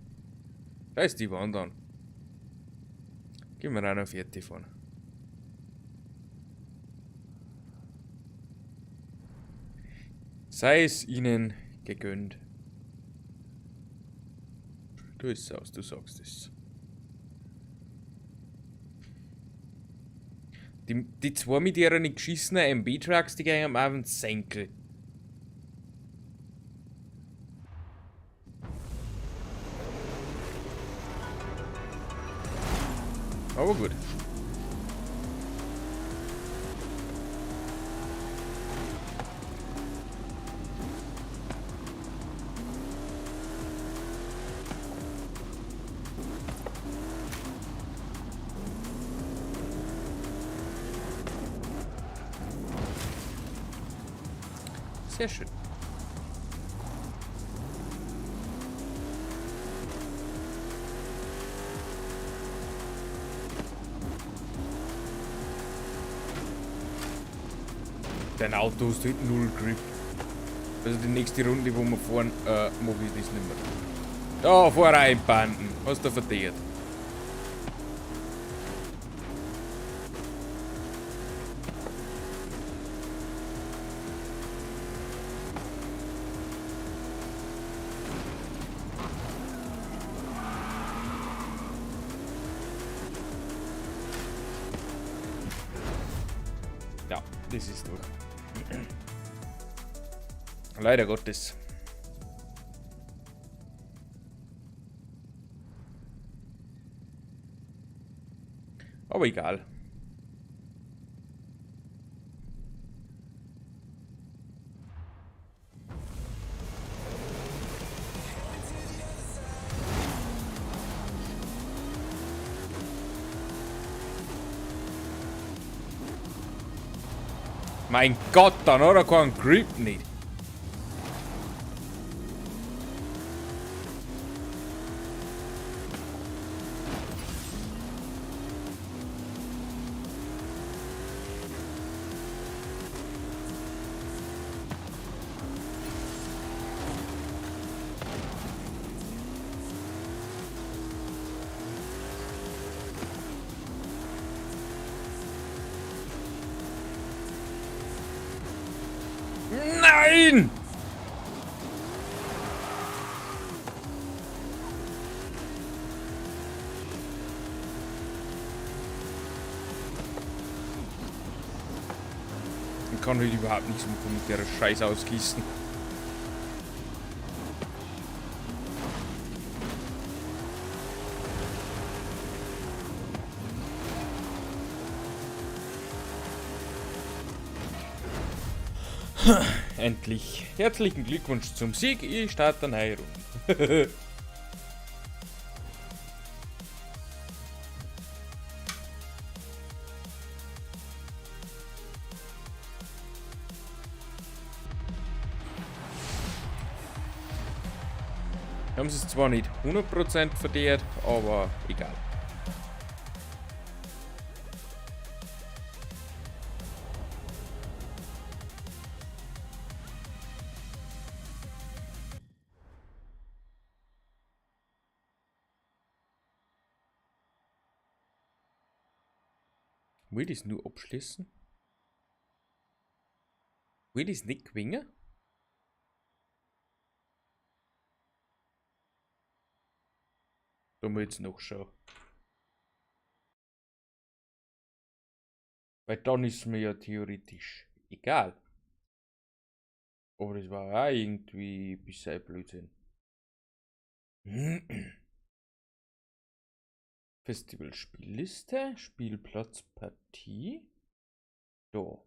Speaker 2: Scheiß die Wand an. Gehen wir auch noch fertig fahren. Sei es ihnen gegönnt. Du ist aus, du sagst es. Die zwei mit ihren geschissenen MB-Trucks, die gehen am Abend Senkel. Aber gut. Sehr schön. Dein Auto hast halt null Grip. Also die nächste Runde, wo wir fahren, mag ich das nicht mehr. Da, fahr rein, Banden. Hast du verdient. Ja, das ist durch. Leider Gottes. Aber egal. Mein Gott, dann hat er keinen Grip nicht. Nein! Ich kann halt überhaupt nichts mehr mit der Scheiße ausgießen. Endlich. Herzlichen Glückwunsch zum Sieg. Ich starte eine Runde. Wir haben es zwar nicht 100% verdient, aber egal. Will ich es nur abschließen? Will ich es nicht gewinnen? Da muss ich jetzt nachschauen. Weil dann ist mir ja theoretisch egal. Aber das war auch irgendwie ein bisschen Blödsinn. Festival-Spielliste, Spielplatzpartie. Da.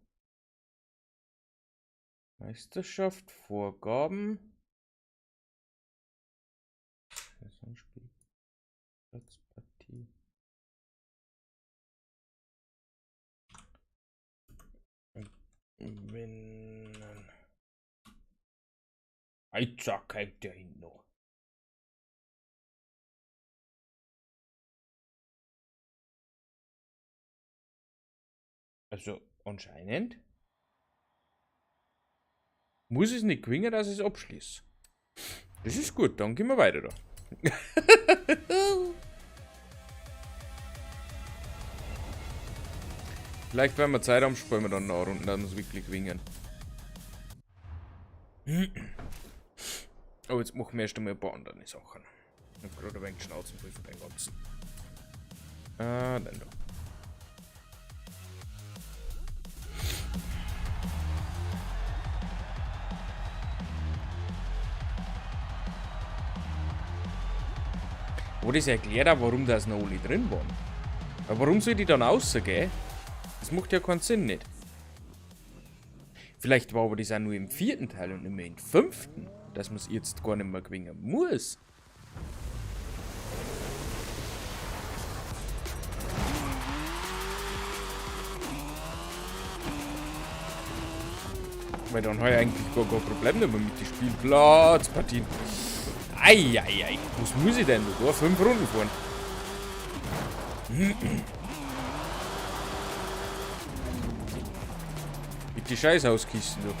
Speaker 2: Meisterschaft, Vorgaben. Spielplatzpartie. Wenn. Zack, hängt der hinten noch. Also anscheinend muss es nicht gewinnen, dass ich es abschließe. Das ist gut, dann gehen wir weiter da. Vielleicht, wenn wir Zeit haben, spielen wir dann noch Runden, dass wir es wirklich gewinnen. Aber jetzt machen wir erst einmal ein paar andere Sachen. Ich hab gerade ein wenig Schnauzen voll von dem Ganzen. Dann da. Wo das erklärt auch, warum das noch alle drin waren. Aber warum soll die dann rausgehen? Das macht ja keinen Sinn nicht. Vielleicht war aber das auch nur im 4. Teil und nicht mehr im 5., dass man es jetzt gar nicht mehr gewinnen muss. Weil dann habe ich eigentlich gar kein Problem mehr mit den Spielplatzpartien. Eieiei, was muss ich denn da? 5 Runden fahren. Mit die Scheißhauskisten, du.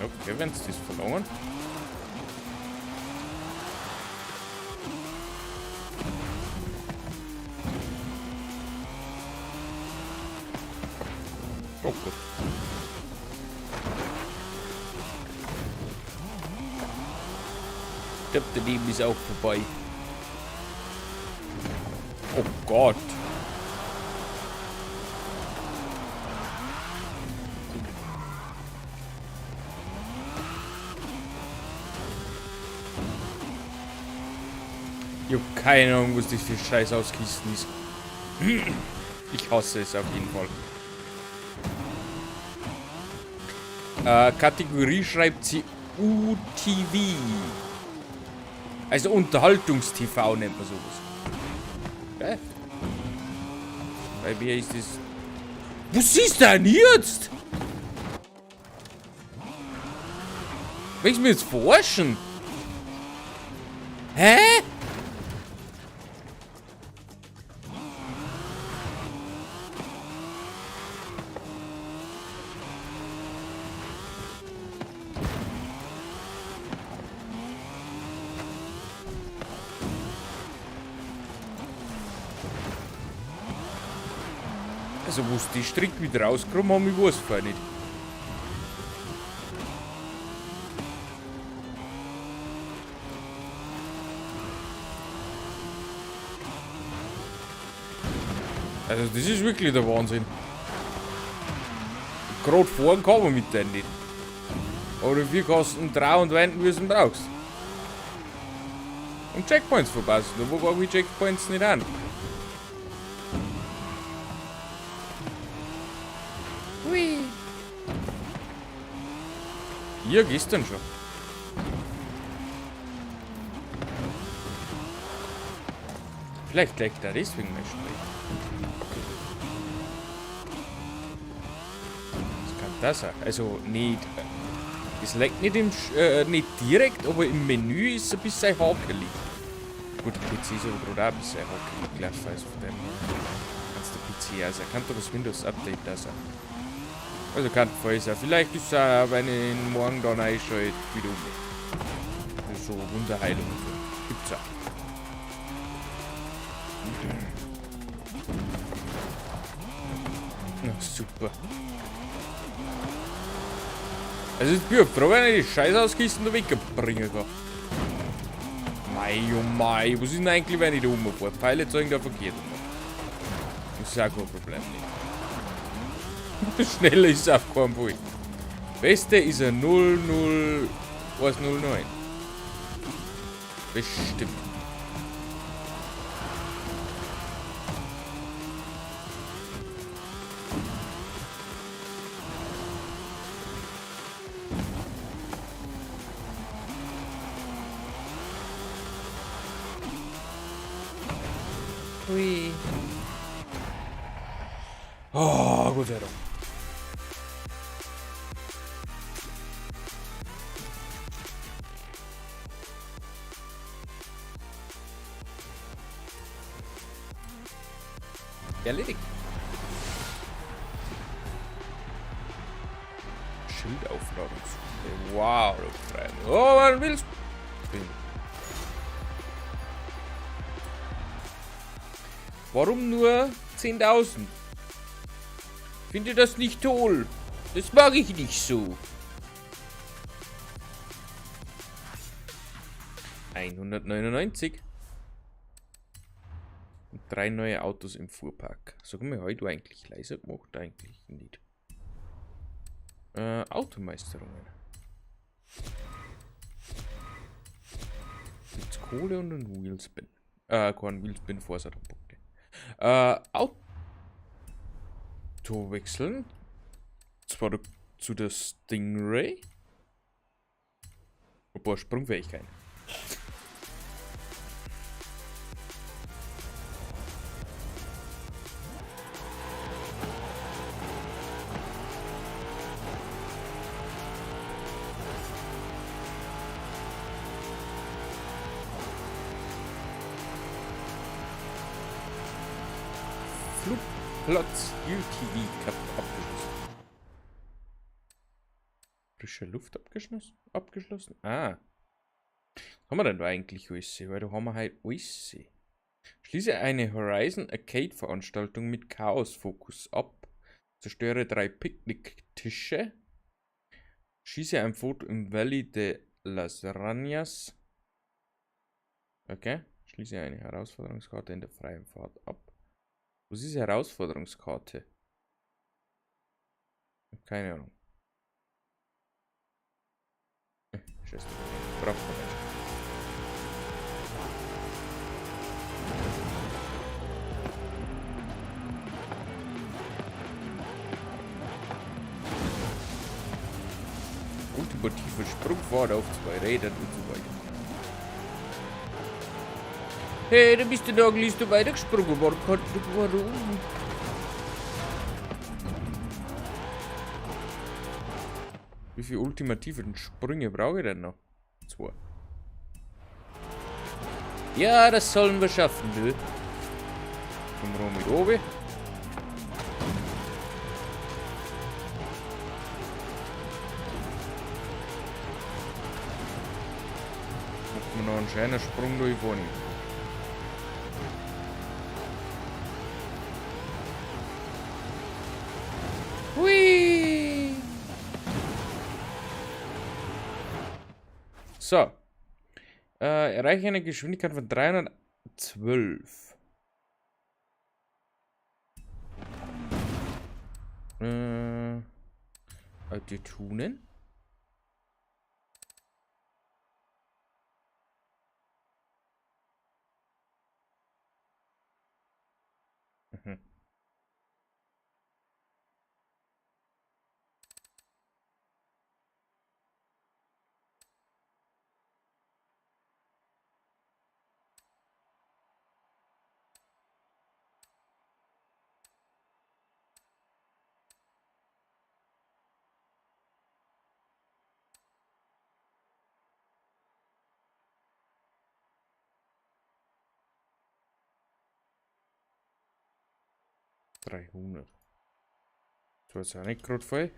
Speaker 2: Okay, wenn's das verlangen. Oh Gott. Ich glaub, der Leben ist auch vorbei. Oh Gott. Ich hab keine Ahnung, was das für Scheiß auskisten ist. Ich hasse es auf jeden Fall. Kategorie schreibt sie UTV. Also Unterhaltungs-T V nennt man sowas. Hä? Bei mir ist das... Was ist denn jetzt? Willst du mich jetzt verarschen? Hä? Also, wo sie die Strick wieder rausgekommen haben, ich weiß vorher nicht. Also, das ist wirklich der Wahnsinn. Gerade fahren kann man mit denen nicht. Aber dafür kosten 3 und wenden, wie du brauchst. Und Checkpoints verpassen, da wo gar die Checkpoints nicht an. Hui. Ja, gestern schon. Vielleicht leckt er deswegen mein Sprech. Das kann das sein. Also nicht. Es leckt nicht im nicht direkt, aber im Menü ist es ein bisschen hakelig. Gut, der PC ist aber gerade auch ein bisschen hakelig gelaufen, also von dem her kannst der PC also kann doch das Windows Update da sein. Also kann voll sein. Vielleicht ist es auch, wenn ich ihn morgen dann einschalte, wieder um. Das ist so Wunderheilung und so. Gibt's auch. Na super. Also ich bin froh, wenn ich die Scheiße auskisten da wegbringen kann. Mei, oh mei, was ist denn eigentlich, wenn ich da rumfahre? Pfeile zeigen da verkehrt um. Das ist auch kein Problem nicht. Schneller ist es auf keinen Fall. Beste ist ein 0, 0, 1, 0, 9. Bestimmt. Hui. Oh, Gott sei Dank. Erledigt. Schildaufladung. Wow, du Freund. Oh, man will's. Warum nur 10.000? Finde das nicht toll. Das mag ich nicht so. 199. Und 3 neue Autos im Fuhrpark. Sag mal, heute eigentlich leiser gemacht? Eigentlich nicht. Automeisterungen. Gibt's Kohle und einen Wheelspin. Kein Wheelspin, Vorsatzpunkte. Auto wechseln. Zwar zu der Stingray. Ein paar Sprungfähigkeiten. Flugplatz UTV Cup abgeschlossen. Frische Luft abgeschlossen? Abgeschlossen? Ah. Was haben wir denn da eigentlich alles? Weil da haben wir halt alles. Schließe eine Horizon Arcade Veranstaltung mit Chaos-Fokus ab. Zerstöre 3 Picknicktische. Schieße ein Foto im Valley de las Rañas. Okay. Schließe eine Herausforderungskarte in der freien Fahrt ab. Was ist Herausforderungskarte? Keine Ahnung. Scheiße. Braucht man nicht. Ultimative Sprungfahrt auf 2 Rädern und so weiter. Hey, da bist du da gleich du weitergesprungen. Warum kannst du, warum? Wie viele ultimative Sprünge brauche ich denn noch? 2. Ja, das sollen wir schaffen, du. Komm rum mit oben. Macht man noch einen schönen Sprung durch vorne. So. Erreiche eine Geschwindigkeit von 312. Die tunen. Mhm. 300. Das war jetzt auch nicht gerade voll.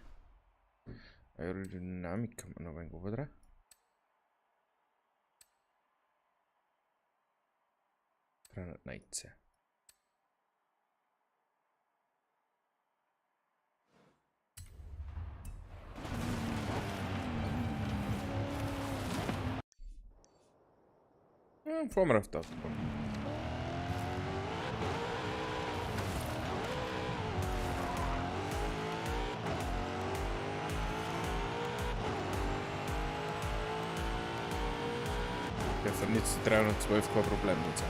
Speaker 2: Aerodynamik kann man noch ein wenig dran. 319. Ja, fahren wir auf die Autobahn. Der vernetzt 312, kein Problem mit sein.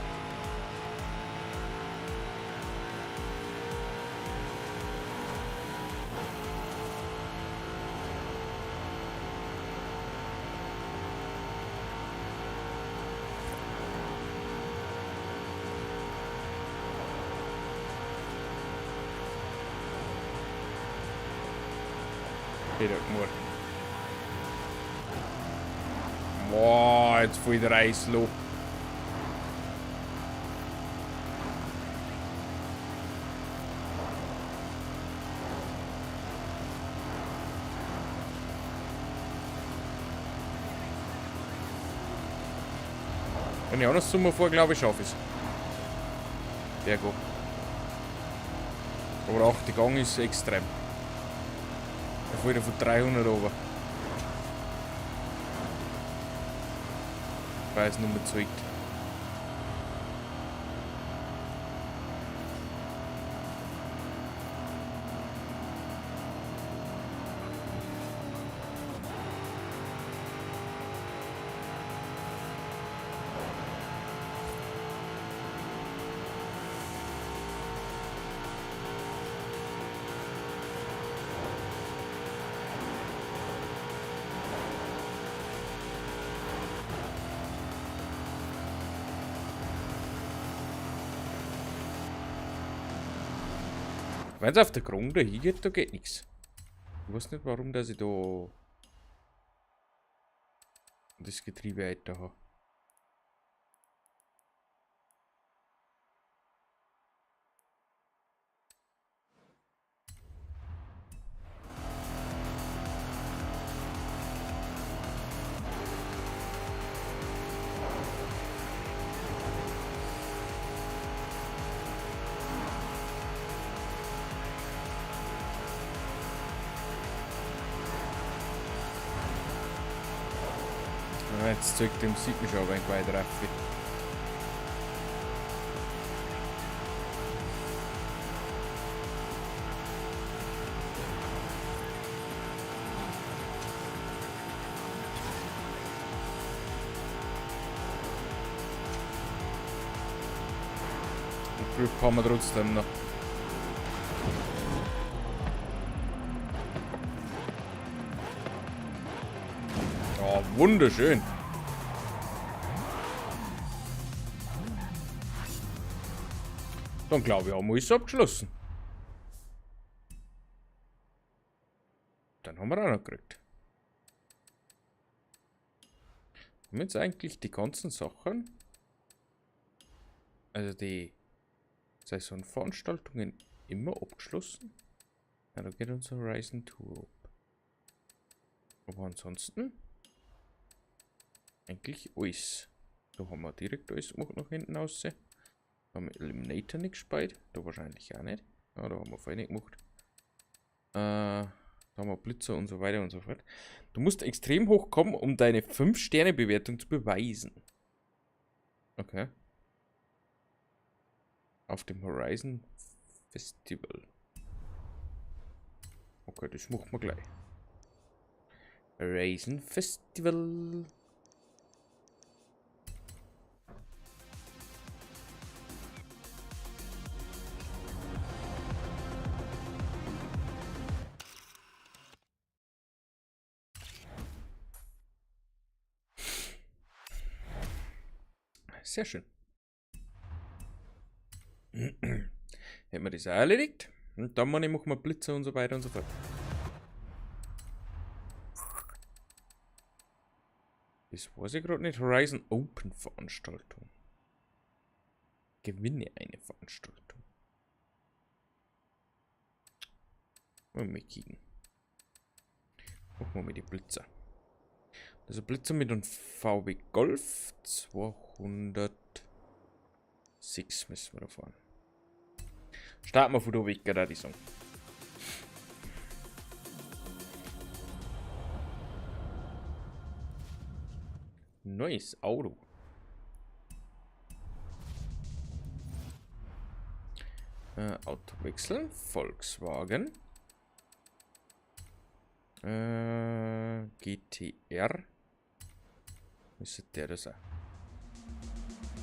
Speaker 2: Peter Moore. Boah, jetzt voll der Eisloch. Wenn ich auch noch Sommer vor, glaube ich, schaffe ich es. Berghoch. Aber auch die Gang ist extrem. Da fällt er von 300 runter. Weil es nur mehr zeigt. Wenn es auf der Grunde hingeht, da geht nichts. Ich weiß nicht, warum, dass ich da das Getriebe weiter habe. Jetzt zeigt dem sieht man schon ein wenig weiter rauf. Und Grip haben wir trotzdem noch. Oh, wunderschön. Dann glaube ich, haben wir alles abgeschlossen. Dann haben wir auch noch gekriegt. Haben wir jetzt eigentlich die ganzen Sachen, also die Saisonveranstaltungen, immer abgeschlossen? Ja, da geht unser Horizon 2 ab. Aber ansonsten eigentlich alles. Da haben wir direkt alles gemacht nach hinten raus. Da haben wir Eliminator nicht gespielt. Da wahrscheinlich auch nicht. Ja, da haben wir voll nicht gemacht. Da haben wir Blitzer und so weiter und so fort. Du musst extrem hoch kommen, um deine 5-Sterne-Bewertung zu beweisen. Okay. Auf dem Horizon Festival. Okay, das machen wir gleich. Horizon Festival. Sehr schön. Hätten wir das auch erledigt. Und dann machen wir Blitze und so weiter und so fort. Das weiß ich gerade nicht. Horizon Open Veranstaltung. Gewinne eine Veranstaltung. Mal kicken. Machen wir mal die Blitzer. Also Blitzer mit einem VW Golf 206 müssen wir da fahren. Starten wir von da weg, würde ich sagen. Neues Auto. Auto wechseln. Volkswagen. GTR. Müsste der das sein.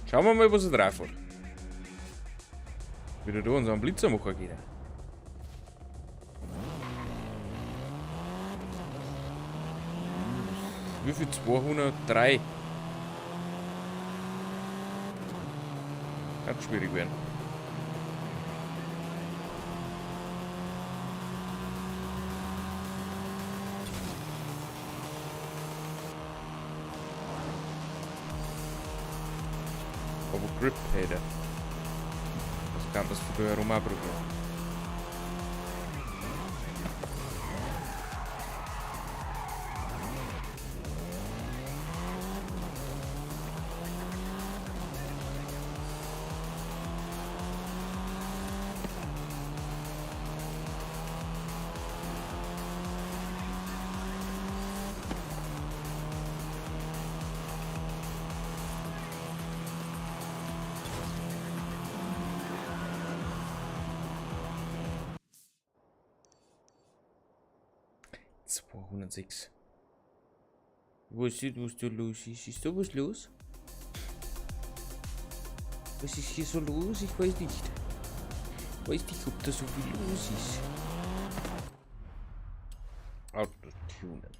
Speaker 2: Schauen wir mal, was er drauf hat. Wieder da unseren Blitzer machen geht. Wie viel? 203. Kann schwierig werden. Aber Grip hätte. Das kann das von da herum auch probieren. 206. Was ist, was da los ist? Ist da was los? Was ist hier so los? Ich weiß nicht. Weiß nicht, ob da so viel los ist. Autotunen.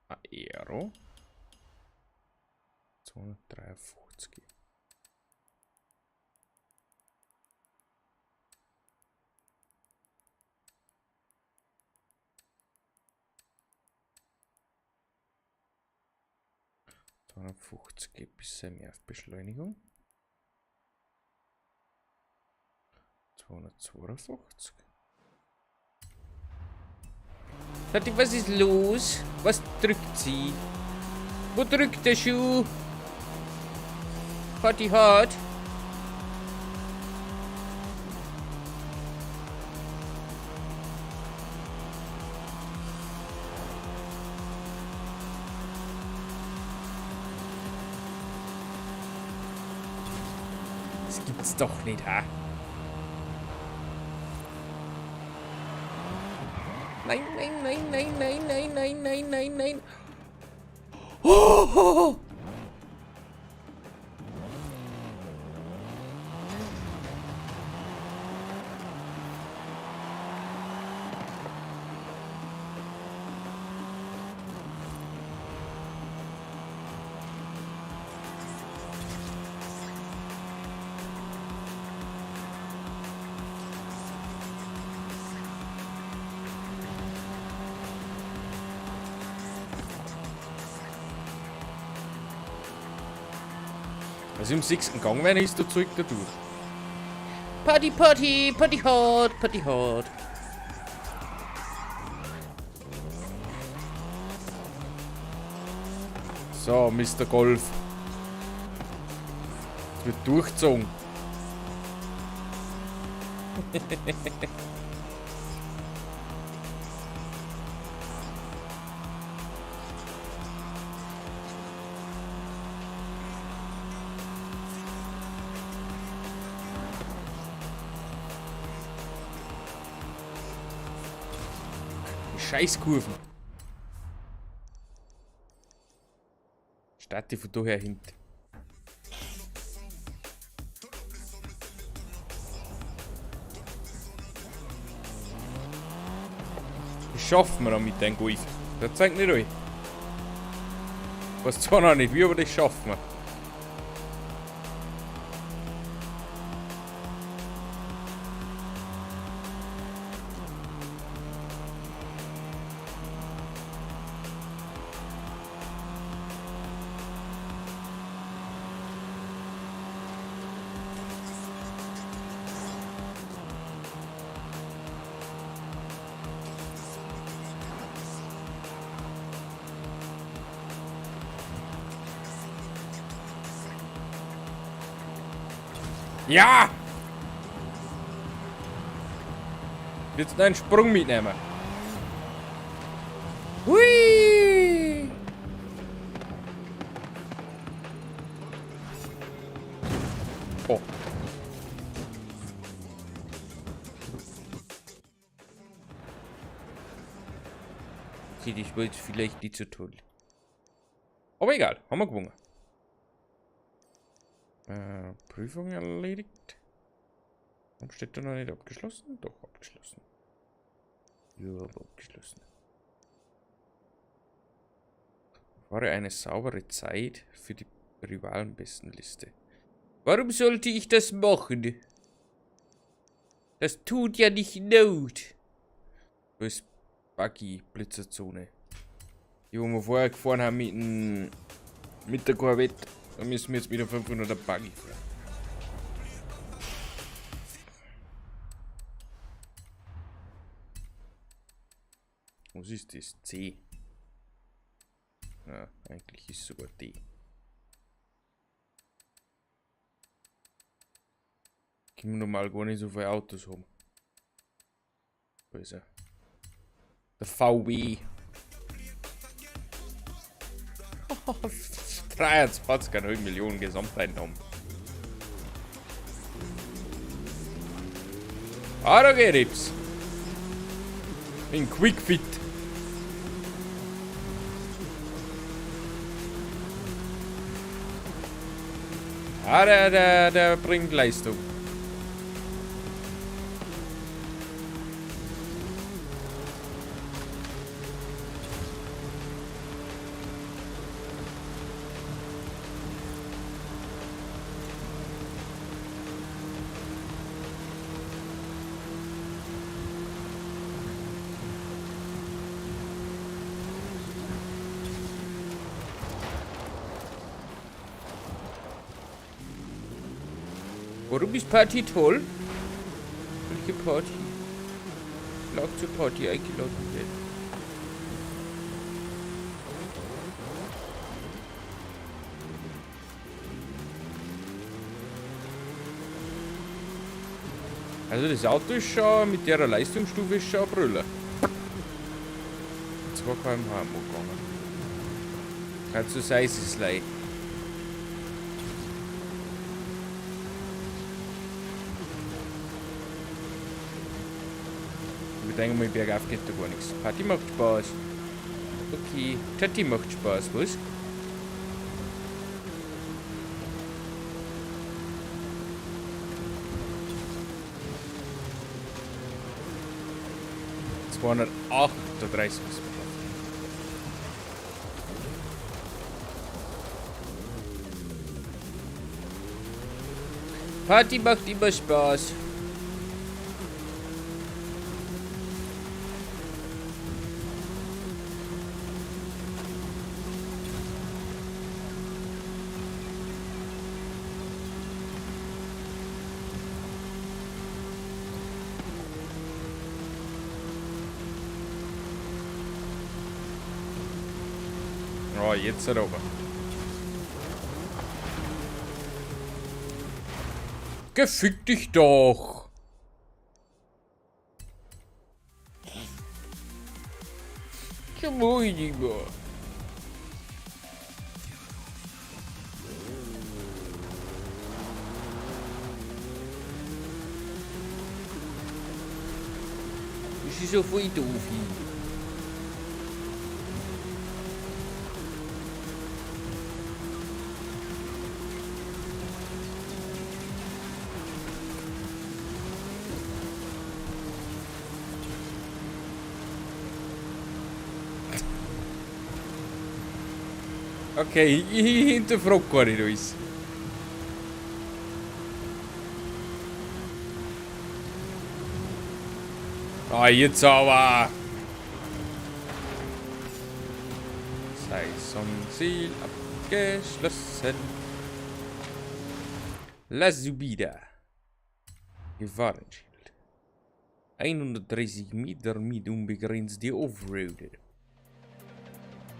Speaker 2: Aero. 253. 250 bisschen mehr auf Beschleunigung. 252. Tati, was ist los? Was drückt sie? Wo drückt der Schuh? Party hard. Das gibt's doch nicht, ha? Nein, nein, nein, nein, nein, nein, nein, nein, nein, nein. Oh! Also im 6. Gang rein ist der Zeug da durch. Party, Party, Party hard, Party hard. So, Mister Golf. Es wird durchgezogen. Scheißkurven. Starte von daher hinten. Das schaffen wir noch mit dem Golf. Das zeigt nicht euch. Was zwar noch nicht wie, aber das schaffen wir. Ja! Jetzt einen Sprung mitnehmen. Hui! Oh. Okay, das war jetzt vielleicht nicht so toll. Aber egal, haben wir gewonnen. Prüfung erledigt. Warum steht da noch nicht abgeschlossen? Doch, abgeschlossen. Ja, aber abgeschlossen. Fahre eine saubere Zeit für die Rivalenbestenliste. Warum sollte ich das machen? Das tut ja nicht Not. Wo ist Buggy Blitzerzone? Die, wo wir vorher gefahren haben mit der Corvette. Da müssen wir jetzt wieder 500er Buggy fahren. Was ist das? C. Ja, eigentlich ist es sogar D. Können wir normal gar nicht so viele Autos haben. Wo ist er? Der VW. 23,5 Millionen Gesamteinnahmen. Ah, da geht es. In Quick Fit. Ah, der bringt Leistung. Warum ist Party toll? Welche Party? Ich will auch zur Party eingeladen werden. Also das Auto ist schon, mit der Leistungsstufe ist schon ein Brüller. 2 km/h am gegangen. Kannst du sein, es ist leid. Ich denke mal, bergauf geht da gar nichts. Party macht Spaß. Okay, Tati macht Spaß, was? 238 müssen wir schaffen. Party macht immer Spaß. Oh, jetzt aber. Gefick dich doch! Das ist so voll doof hier. Okay, ich hinterfrag gar nicht alles. Ah, jetzt aber! Saisonziel abgeschlossen. La Subida. Gefahrenschild. 130 Meter mit unbegrenzte Offroad.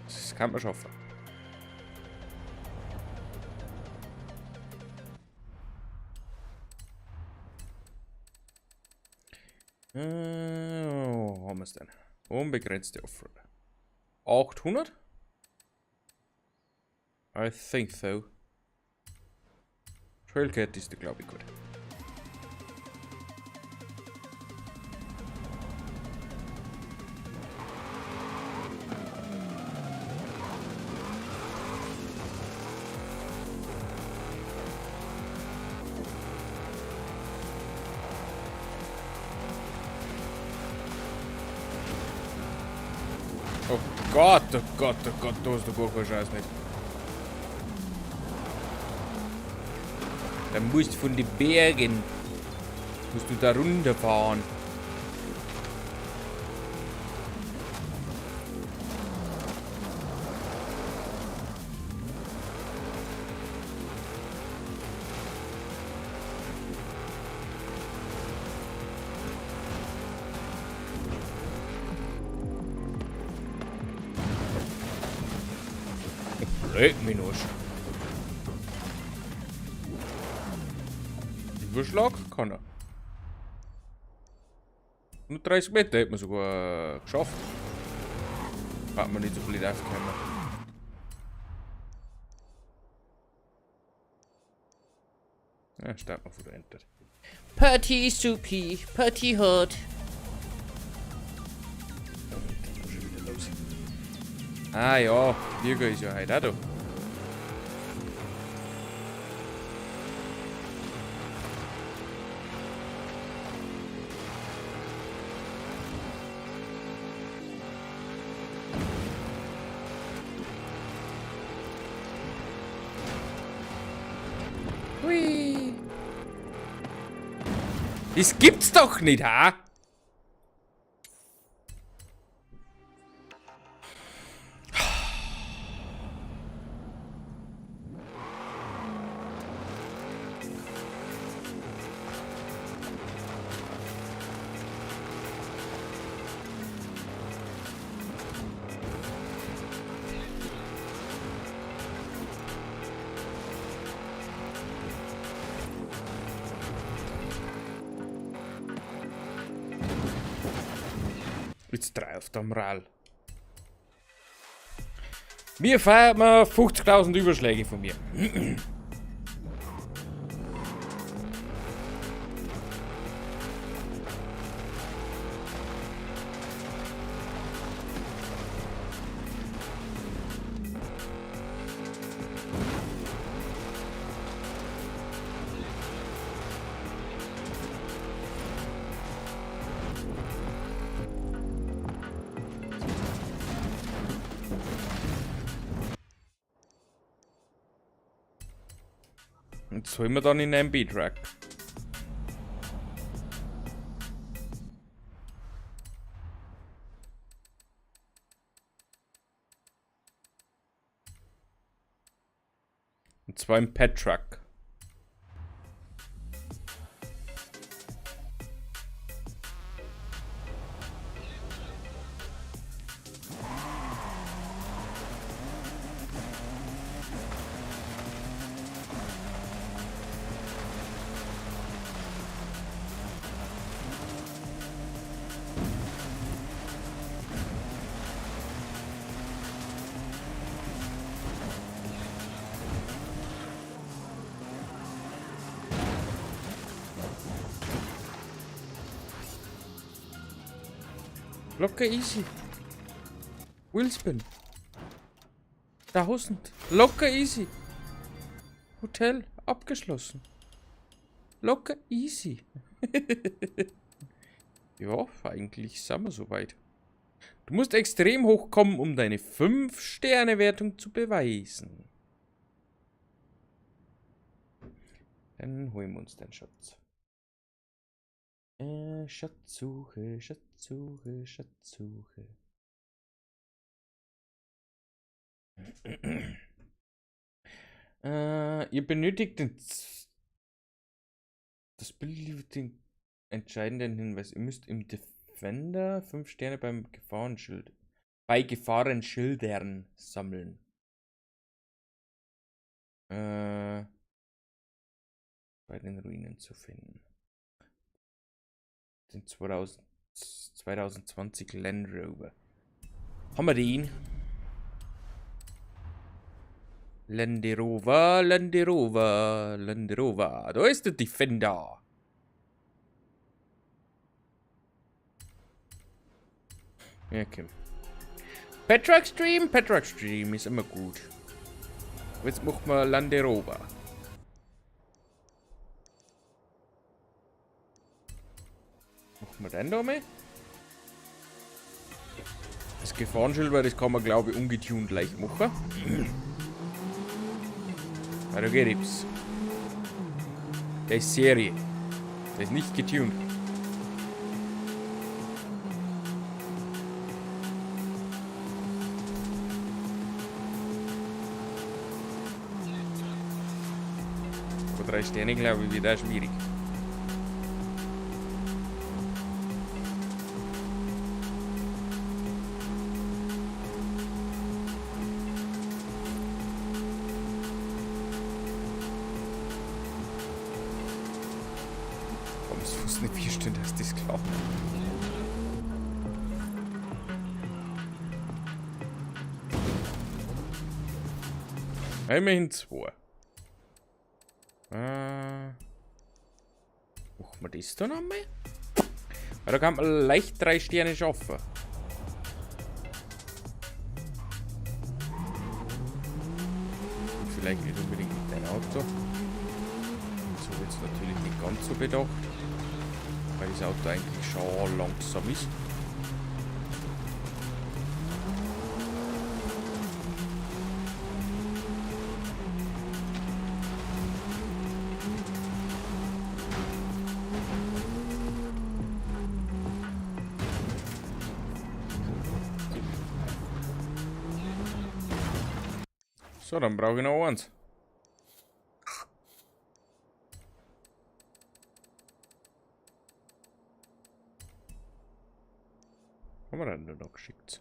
Speaker 2: Das kann man schaffen. Wo haben wir es denn? Unbegrenzte Offroad. 800? I think so. Trailcat ist, glaube ich, gut. Oh Gott, oh Gott, oh Gott, da hast du gar keine Chance nicht. Dann musst du von den Bergen, musst du da runterfahren. Leck mich nur. Überschlag kann er. Nur 30 Meter hätte man sogar geschafft. Hat man nicht so blöd aufgekommen. Ja, starten wir von der Ente.
Speaker 6: Party supi, Party hot.
Speaker 2: Schon wieder los. Ah ja, Virga ist ja heute auch da. Hui. Das gibt's doch nicht, ha? Jetzt drauf am Rall. Mir feiert man 50.000 Überschläge von mir. Und jetzt holen wir dann in einen B-Truck. Und zwar im Pet Truck. Locker easy. Wheelspin. 1000. Locker easy. Hotel abgeschlossen. Locker easy. Ja, eigentlich sind wir soweit. Du musst extrem hoch kommen, um deine 5-Sterne-Wertung zu beweisen. Dann holen wir uns den Schatz. Schatzsuche, Schatzsuche, Schatzsuche. Ihr benötigt den das Bild liefert den entscheidenden Hinweis. Ihr müsst im Defender 5 Sterne beim Gefahrenschild, bei Gefahrenschildern sammeln. Bei den Ruinen zu finden. Den 2020 Land Rover. Haben wir den? Land Rover, Land Rover, Land Rover. Da ist der Defender. Ja, okay. Petrock Stream, Petrock Stream ist immer gut. Jetzt machen wir Land Rover. Machen wir den da mal? Das Gefahrenschild, weil das kann man, glaube ich, ungetuned leicht machen. Weiter geht's. Der ist Serie. Der ist nicht getuned. Aber 3 Sterne, glaube ich, wird auch schwierig. Nicht 4 Stunden, dass das klappt. Immerhin 2. Machen wir das da nochmal? Weil da kann man leicht 3 Sterne schaffen. Vielleicht nicht unbedingt mit deinem Auto. So wird's natürlich nicht ganz so bedacht. Weil das Auto eigentlich schon langsam ist. So, dann brauche ich noch eins. Haben wir denn noch geschickt?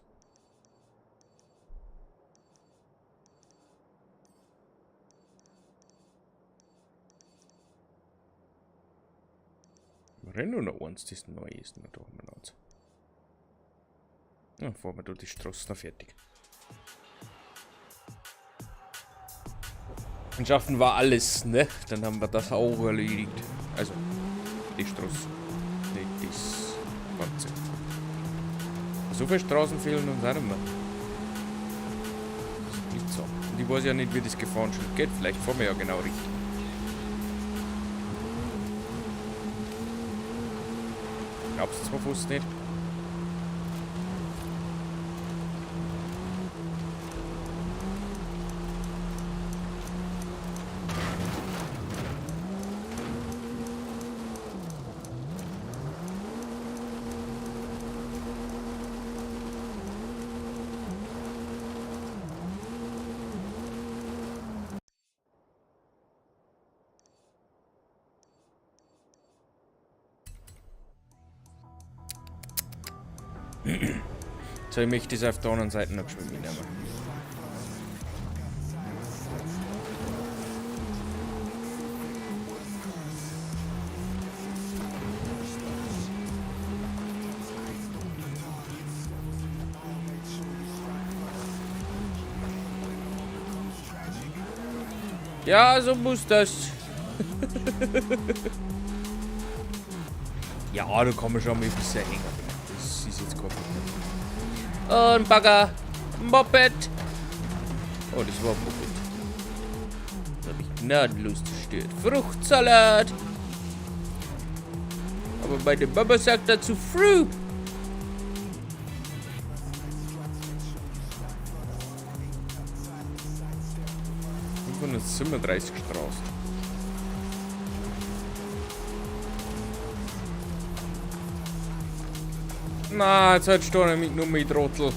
Speaker 2: Rennen noch eins, das neu ist. Na, da haben wir noch eins. Dann fahren wir da die Straße noch fertig. Dann schaffen wir alles, ne? Dann haben wir das auch erledigt. Also, die Straße. Nicht das Ganze. So viele Straßen fehlen uns auch nicht mehr. Das ist Blitzer. Und ich weiß ja nicht, wie das Gefahrenschild geht. Vielleicht fahren wir ja genau richtig. Glaubst du zwar fast nicht. So, ich möchte das auf der anderen Seite noch geschwind mitnehmen. Ja, so muss das. Ja, da kann man schon mal ein bisschen hängen bleiben. Das ist jetzt kein Problem. Oh, ein Bagger. Ein Moped. Oh, das war ein Moped. Das hab ich gnadenlos zerstört. Fruchtsalat. Aber meine Mama sagt dazu Fruit. 537 Straßen. Na, jetzt hat du mit nur mit Trottel.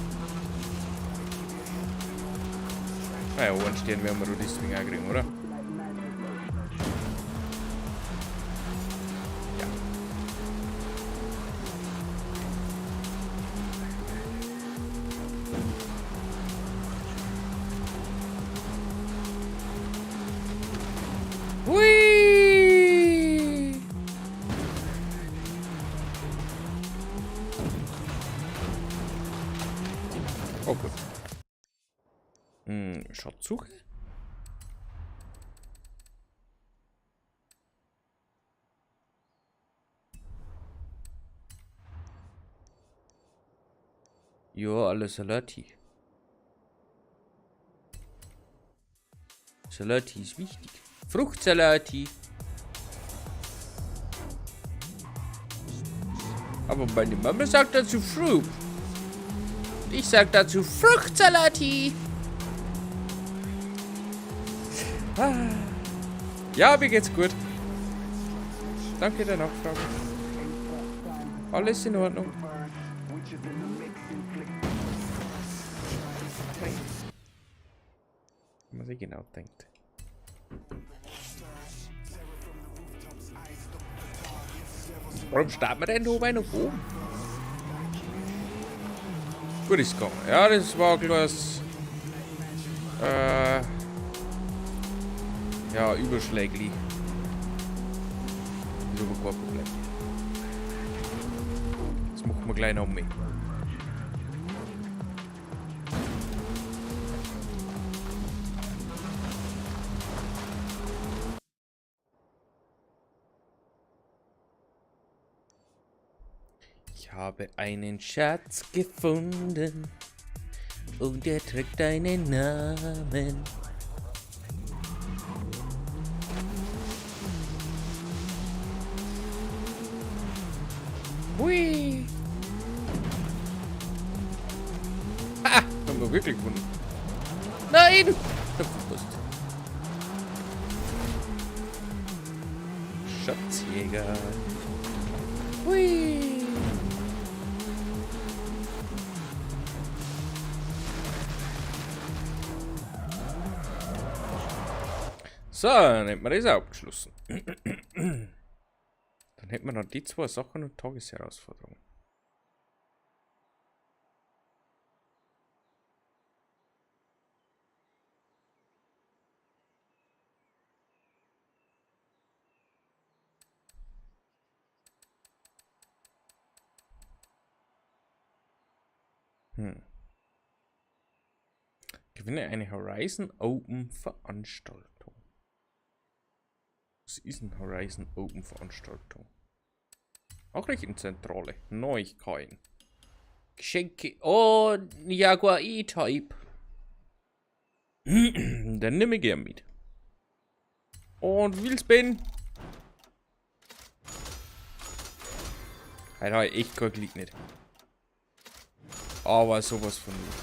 Speaker 2: Naja, einen Stern werden wir nur deswegen auch kriegen, oder? Ja. Hui! Oh gut. Schatzsuche? Ja, alles Salati. Salati ist wichtig. Fruchtsalati. Aber meine Mama sagt dazu Fruit. Ich sag dazu Fruchtsalati. Ah. Ja, mir geht's gut. Danke der Nachfrage. Alles in Ordnung. Wenn man sich genau denkt. Warum starten wir denn da oben nach oben? Gut, ist gegangen. Ja, das war bloß. Ja, Überschlägli. Ist aber kein Problem. Das machen wir gleich noch mit. Ich habe einen Schatz gefunden und er trägt deinen Namen. Hui! Ha! Haben wir wirklich gefunden. Nein! Ich hab verpasst. Schatzjäger. Hui! So, dann hätten wir das auch abgeschlossen. Dann hätten wir noch die zwei Sachen und Tagesherausforderung. Gewinne eine Horizon Open Veranstaltung. Was ist denn Horizon Open Veranstaltung? Nachrichtenzentrale. Neuigkeiten. Geschenke. Oh, Jaguar E-Type. Dann nehme ich gern mit. Und Wheelspin. Heute habe ich echt kein Glück nicht. Aber sowas von nicht.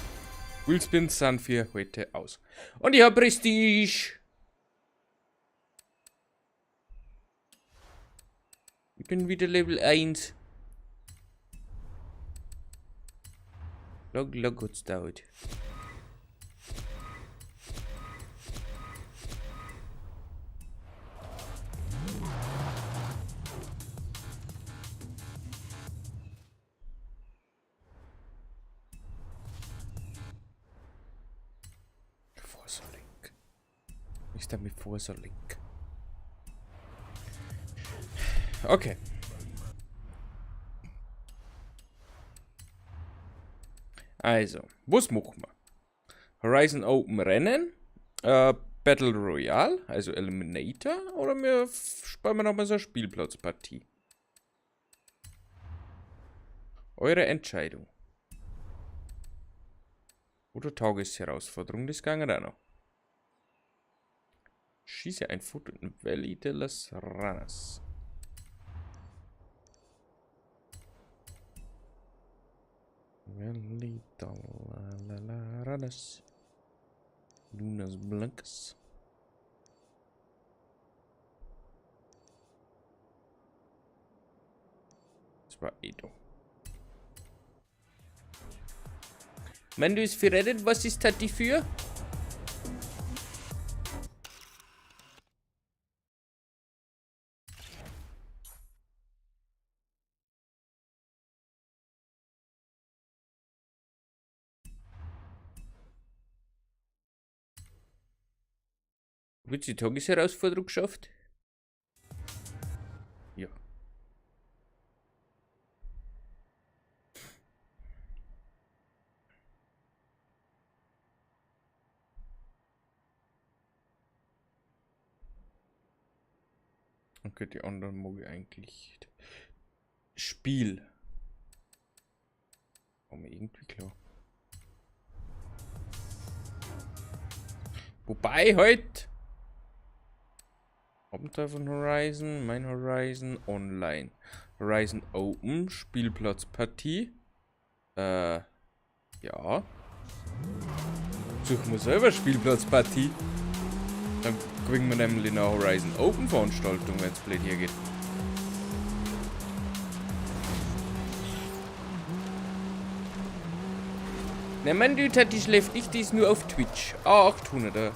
Speaker 2: Wheelspins sind für heute aus. Und ich hab Prestige. Ich bin wieder Level 1. Log, log, hat's dauert. Forza Link. Was ist denn mit Forza Link? Okay. Also, was machen wir? Horizon Open Rennen, Battle Royale, also Eliminator, oder wir spielen nochmal so eine Spielplatzpartie? Eure Entscheidung. Oder Tagesherausforderung, das ging auch noch. Schieße ein Foto in Valley de las Ranas. Valley de las Ranas. Lunas Blancas. Zwar eh da. Wenn du es für Reddit, was ist das für? Wird die Tagesherausforderung geschafft? Ja. Okay, die anderen mag ich eigentlich. Spiel. War mir irgendwie klar. Wobei heute Abenteuer von Horizon, mein Horizon Online. Horizon Open, Spielplatzpartie. Ja. Suchen wir selber Spielplatzpartie. Dann kriegen wir nämlich eine Horizon Open Veranstaltung, wenn's blöd hier geht. Ne, mein Dude, die schläft nicht, die ist nur auf Twitch. Ah, 800er.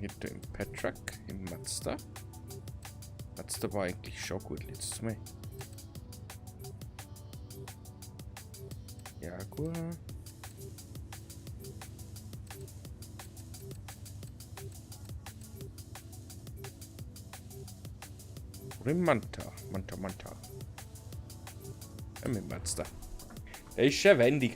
Speaker 2: Hier im Patruck, im Mazda. Mazda war eigentlich schon gut letztes Mal. Jaguar. Oder im Manta. Manta, Manta. Ja, mit Mazda. Der ist schon wendig.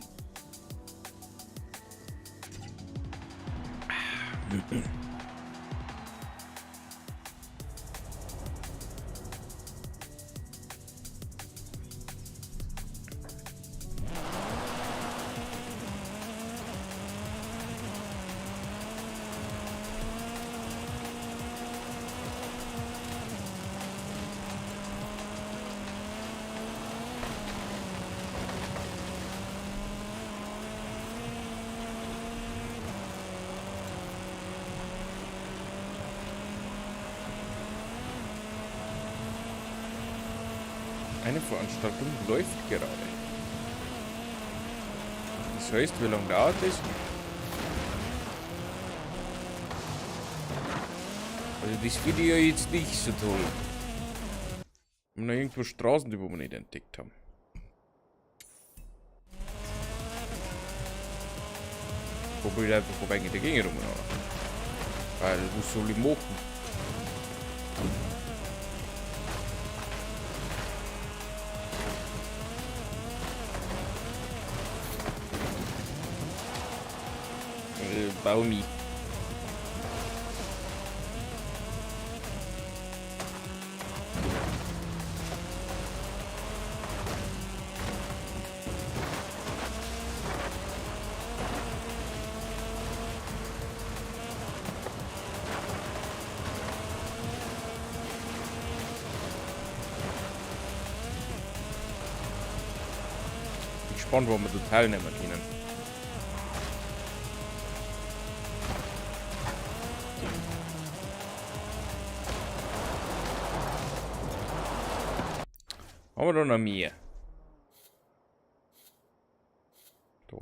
Speaker 2: Eine Veranstaltung läuft gerade. Das heißt, wie lange dauert das? Also das finde ich ja jetzt nicht so toll. Wir haben noch irgendwo Straßen, die wir nicht entdeckt haben. Probier ich einfach vorbei in der Gegend rum, oder? Weil, was soll ich machen? Baumi. Bin gespannt, wo wir da teilnehmen können. Haben wir da noch mehr? Da.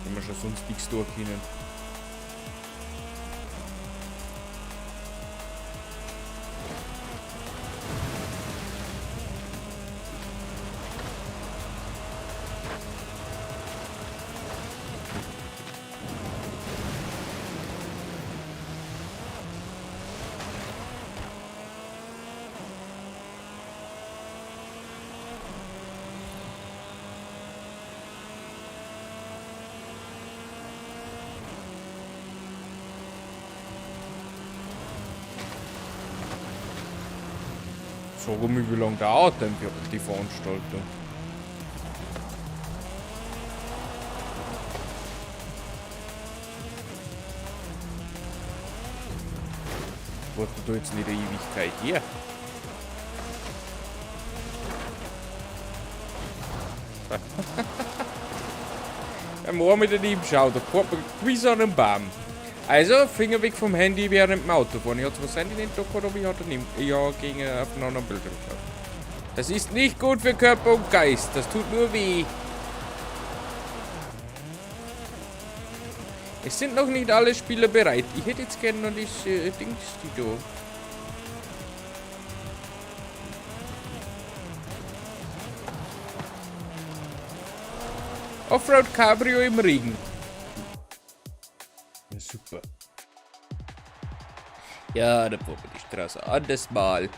Speaker 2: Wenn wir schon sonst nichts tun können. Sag mal, wie lange dauert denn die Veranstaltung? Warte da jetzt nicht eine Ewigkeit her. Beim Ohr mit daneben schaut, da kommt man gewiss an den Baum. Also, Finger weg vom Handy während dem Autofahren. Ich hatte zwar das Handy nicht da gehabt, aber ich hatte daneben, ja, gegen auf einen anderen Bildschirm geschaut. Das ist nicht gut für Körper und Geist. Das tut nur weh. Es sind noch nicht alle Spieler bereit. Ich hätte jetzt gerne noch das Dings, die da. Offroad Cabrio im Regen. Ja, super. Ja, da probieren wir die Straße anders mal. Da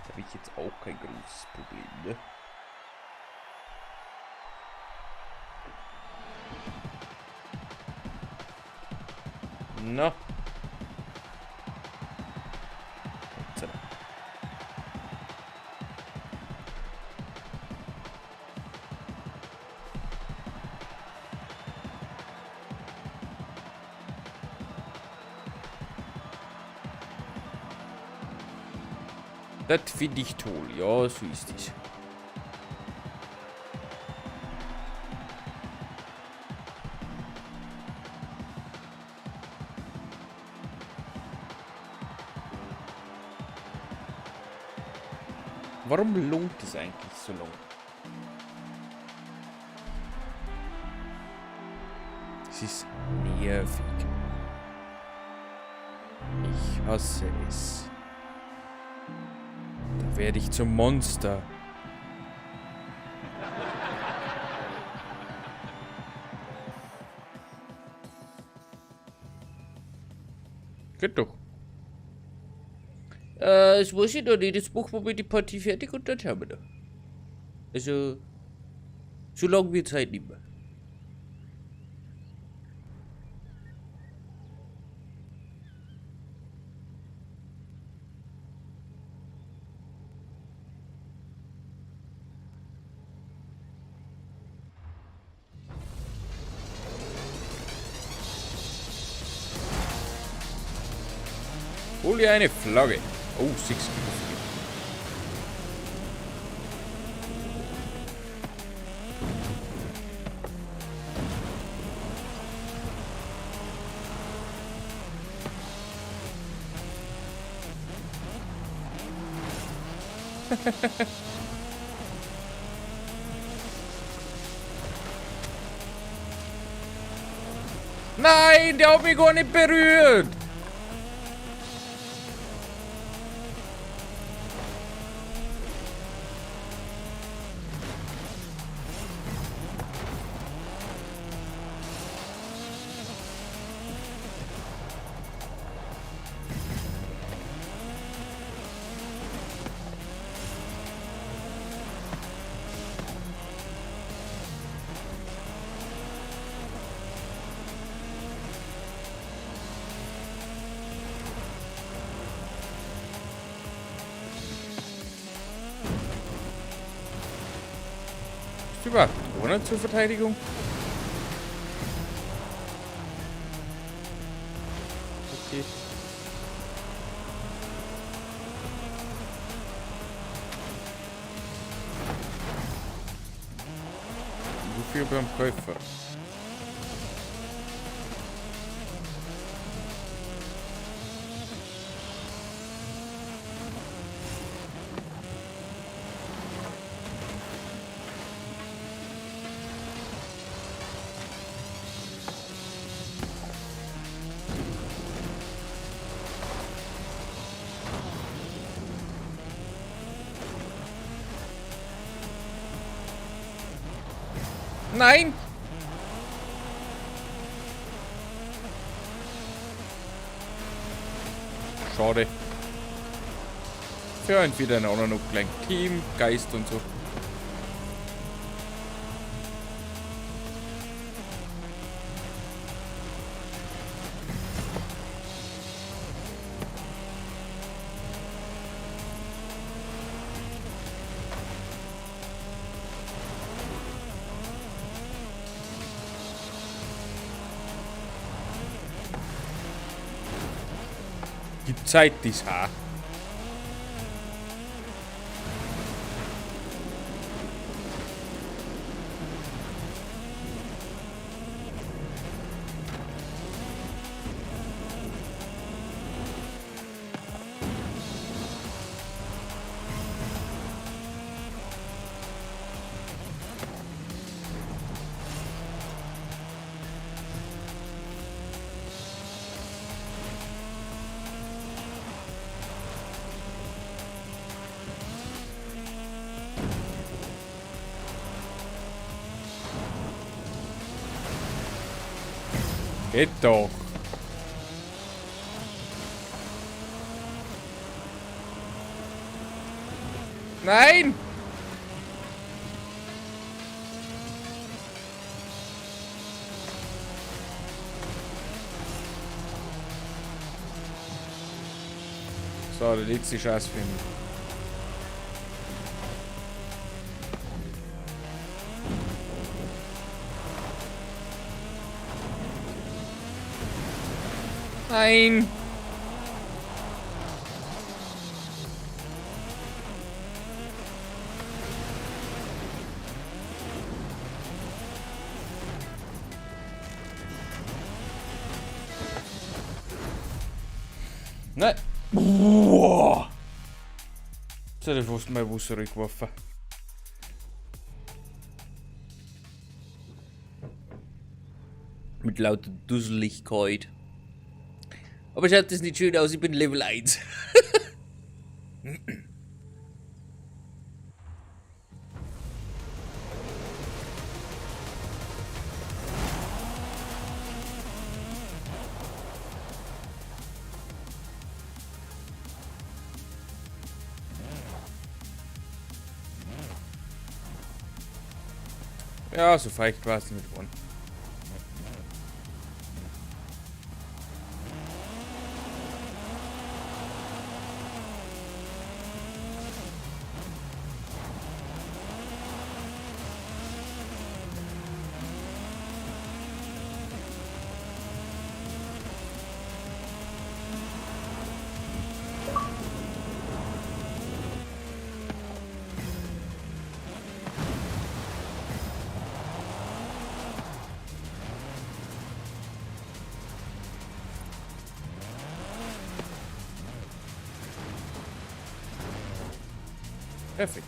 Speaker 2: habe ich jetzt auch kein großes Problem, ne? Na. Das finde ich toll. Ja, so ist es. Warum lohnt es eigentlich so lang? Es ist nervig. Ich hasse es. Da werde ich zum Monster. Geht doch. Das weiß ich noch nicht. Jetzt machen wir die Partie fertig und dann schauen wir da. Also, so lange wird's halt nicht mehr. Hol dir eine Flagge. Oh, 6 Kilo. Nein, der hat mich gar nicht berührt. Überhaupt ohne zur Verteidigung? Okay. Wofür beim Käufer? Nein! Schade. Für ein wieder einen anderen noch kleinen Team, Geist und so. Gib Zeit, das Haar. Geht doch. Nein! So, die letzte Chance für mich. Nein! Nein! Boah! Jetzt hätte ich fast mein Bus rückgeworfen. Mit lauter Dusseligkeit. Aber schaut das nicht schön aus, ich bin Level 1. Ja, so feucht war es nicht geworden. Perfekt.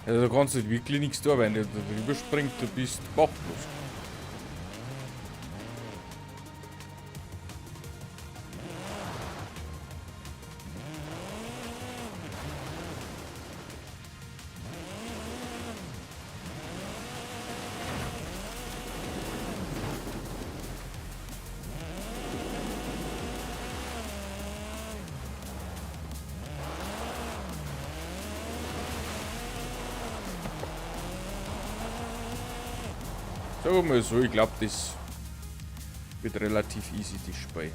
Speaker 2: Also du kannst halt wirklich nichts tun, wenn du da drüber springst, du bist machtlos. Sagen wir mal so, ich glaub, das wird relativ easy, das Spiel.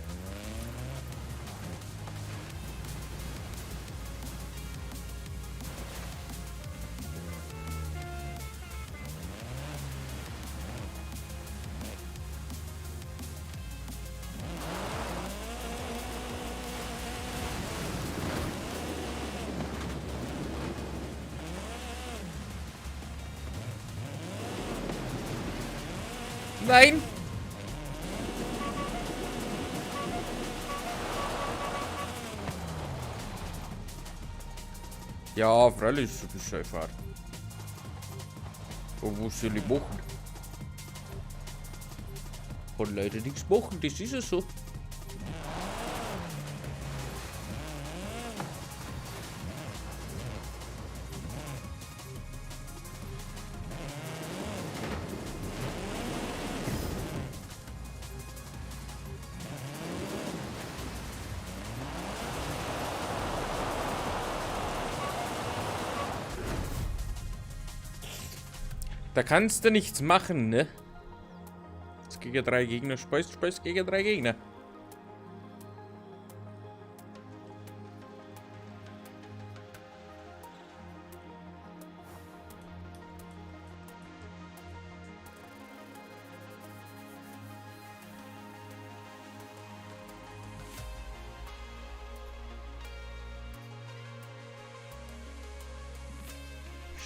Speaker 2: Nein! Ja, freilich, du bist Scheißfahrt. Aber was soll ich machen? Kann leider nichts machen, das ist ja so. Da kannst du nichts machen, ne? Jetzt gegen 3 Gegner speist, speist gegen 3 Gegner.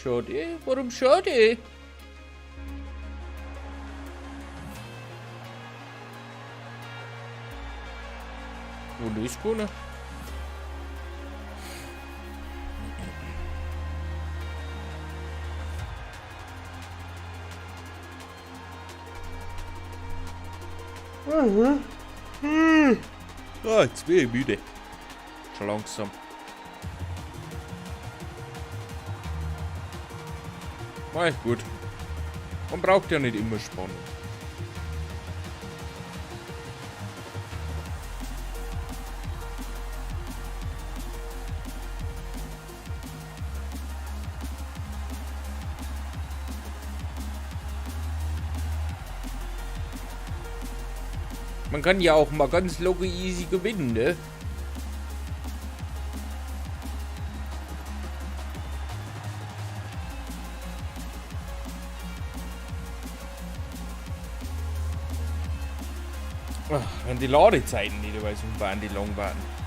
Speaker 2: Schade, warum schade? Wo ist keiner? Ah, jetzt bin ich müde. Schon langsam. War echt gut. Man braucht ja nicht immer Spannung. Man kann ja auch mal ganz locker easy gewinnen, ne? Ach, wenn die Ladezeiten nicht dabei sind, waren die lang waren.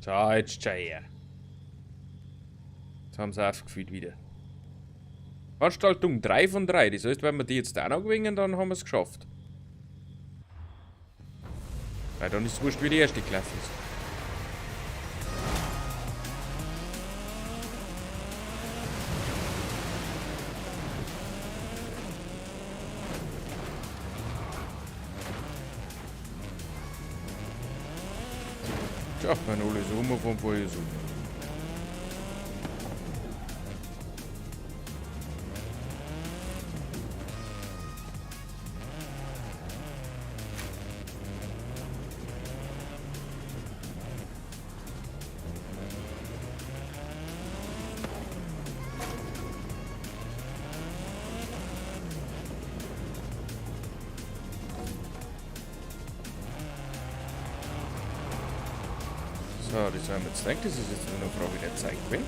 Speaker 2: So, jetzt schau her. Jetzt haben sie aufgefühlt wieder. Veranstaltung 3 von 3. Das heißt, wenn wir die jetzt auch noch gewinnen, dann haben wir es geschafft. Weil dann ist es wurscht, wie die erste Klasse ist. Tja, wenn alle so rumfahren, fahr ich so. So, das haben wir jetzt gedacht, das ist jetzt nur noch eine Frage der Zeit gewesen.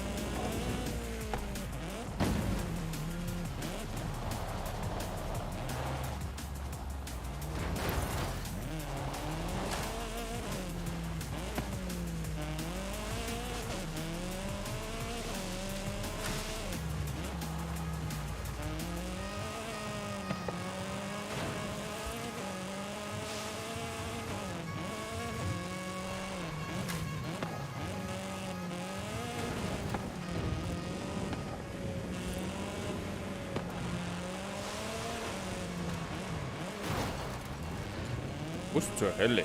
Speaker 2: Was zur Hölle?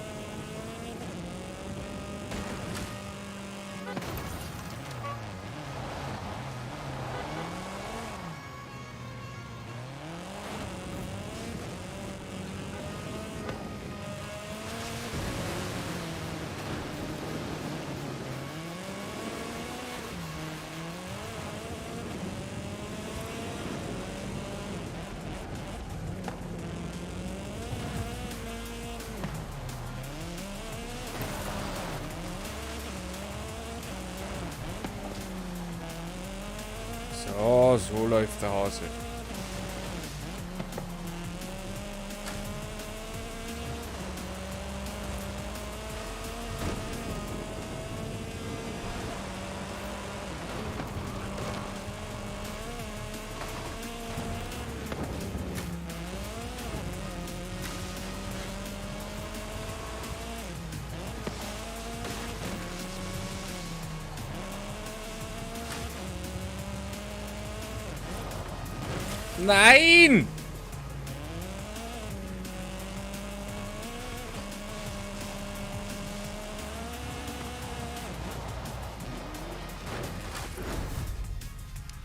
Speaker 2: So läuft der Hase. Nein!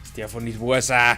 Speaker 2: Ist der von nicht wahr sein?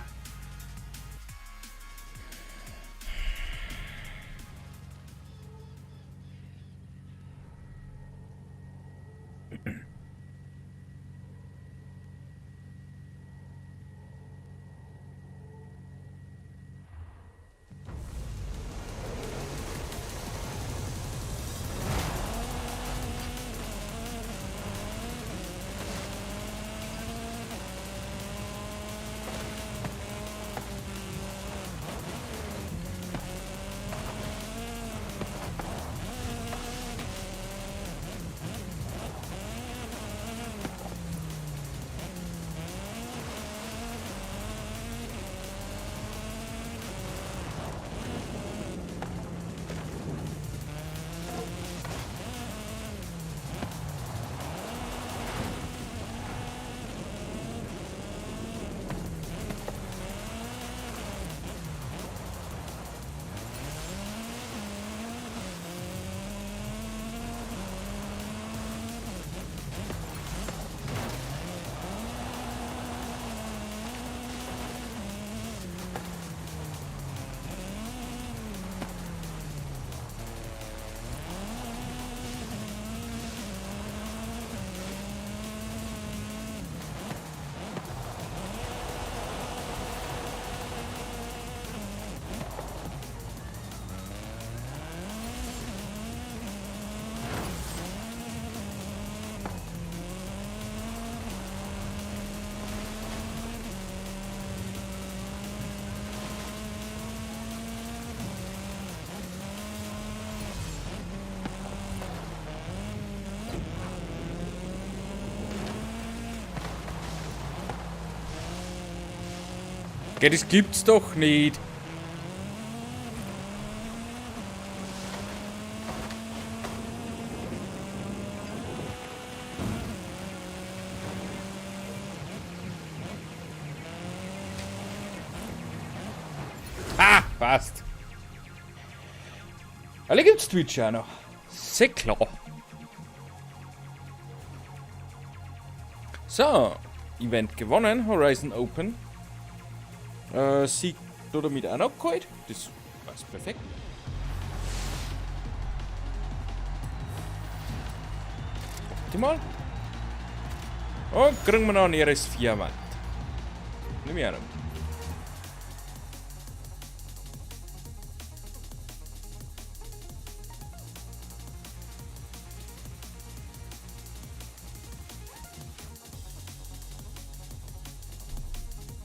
Speaker 2: Gell, das gibt's doch nicht. Ah, passt. Alle gibt's Twitch auch noch. Sehr klar. So, Event gewonnen, Horizon Open. Sieg damit auch noch geholt. Das passt perfekt. Optimal. Und kriegen wir noch ein RS4 Wand. Nimm ich auch noch.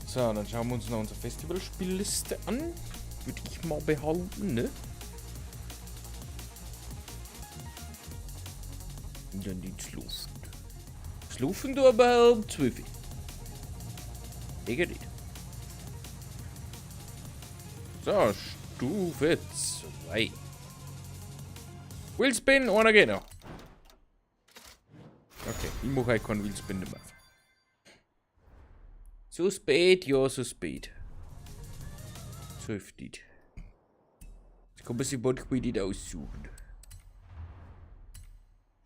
Speaker 2: So, dann schauen wir uns noch unsere Festivalspielliste an. Würde ich mal behaupten, ne? Und dann die Schlafen. Schlafen du aber 12:30. Egal nicht. So, Stufe 2. Wheelspin, einer geht noch. Okay, ich mache heute keinen Wheelspin mehr. So spät, ja, so spät. 12 nicht. Das kann man sich manchmal nicht aussuchen.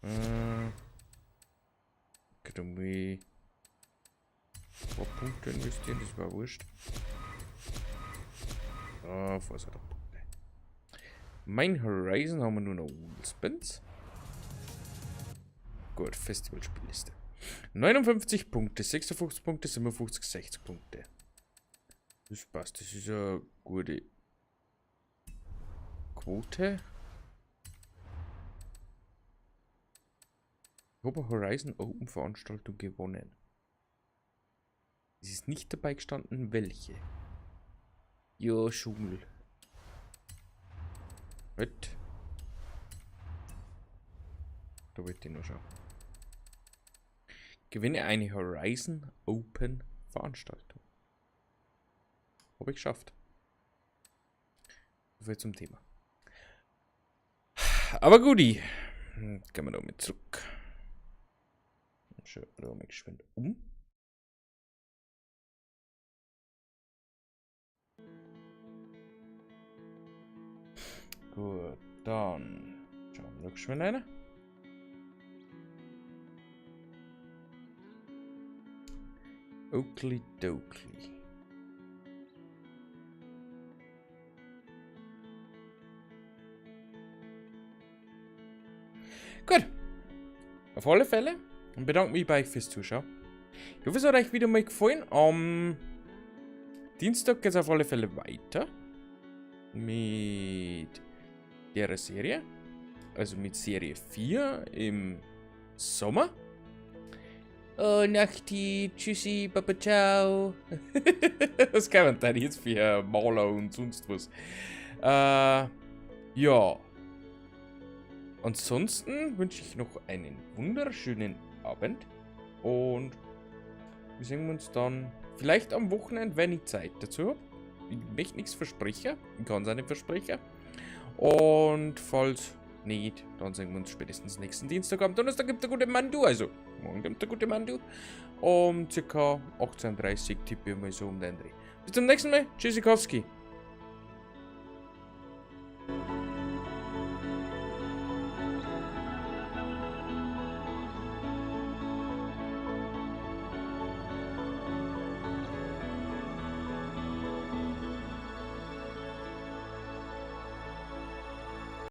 Speaker 2: Okay, dann muss ich ein paar Punkte investieren, das war wurscht. Ah, Vorsorgepunkte. Mein Horizon haben wir nur noch Wheelspins. Gut, Festivalspielliste. 59 Punkte, 56 Punkte, 57, 60 Punkte. Das passt, das ist eine gute Quote. Ich habe eine Horizon Open Veranstaltung gewonnen. Es ist nicht dabei gestanden, welche. Ja, Schul. Halt. Da wollte ich noch schauen. Gewinne eine Horizon Open Veranstaltung. Habe ich geschafft. So viel zum Thema. Aber guti. Gehen wir da mit zurück. Schauen wir da mal geschwind um. Gut, dann schauen wir noch geschwind rein. Oakley Dokley. Gut. Auf alle Fälle und bedanke mich bei euch fürs Zuschauen. Ich hoffe, es hat euch wieder mal gefallen. Am Dienstag geht es auf alle Fälle weiter mit der Serie. Also mit Serie 4 im Sommer. Oh, Nachti, tschüssi, Papa, ciao. Was kann man denn jetzt für Maler und sonst was? Ja. Ansonsten wünsche ich noch einen wunderschönen Abend. Und wir sehen uns dann vielleicht am Wochenende, wenn ich Zeit dazu habe. Ich möchte nichts versprechen. Ich kann es auch nicht versprechen. Und falls nicht, dann sehen wir uns spätestens nächsten Dienstag. Am Donnerstag gibt der gute Mandu, also morgen gibt der gute Mandu. Um ca. 18:30 Uhr tippe ich mal so um den Dreh. Bis zum nächsten Mal. Tschüssikowski.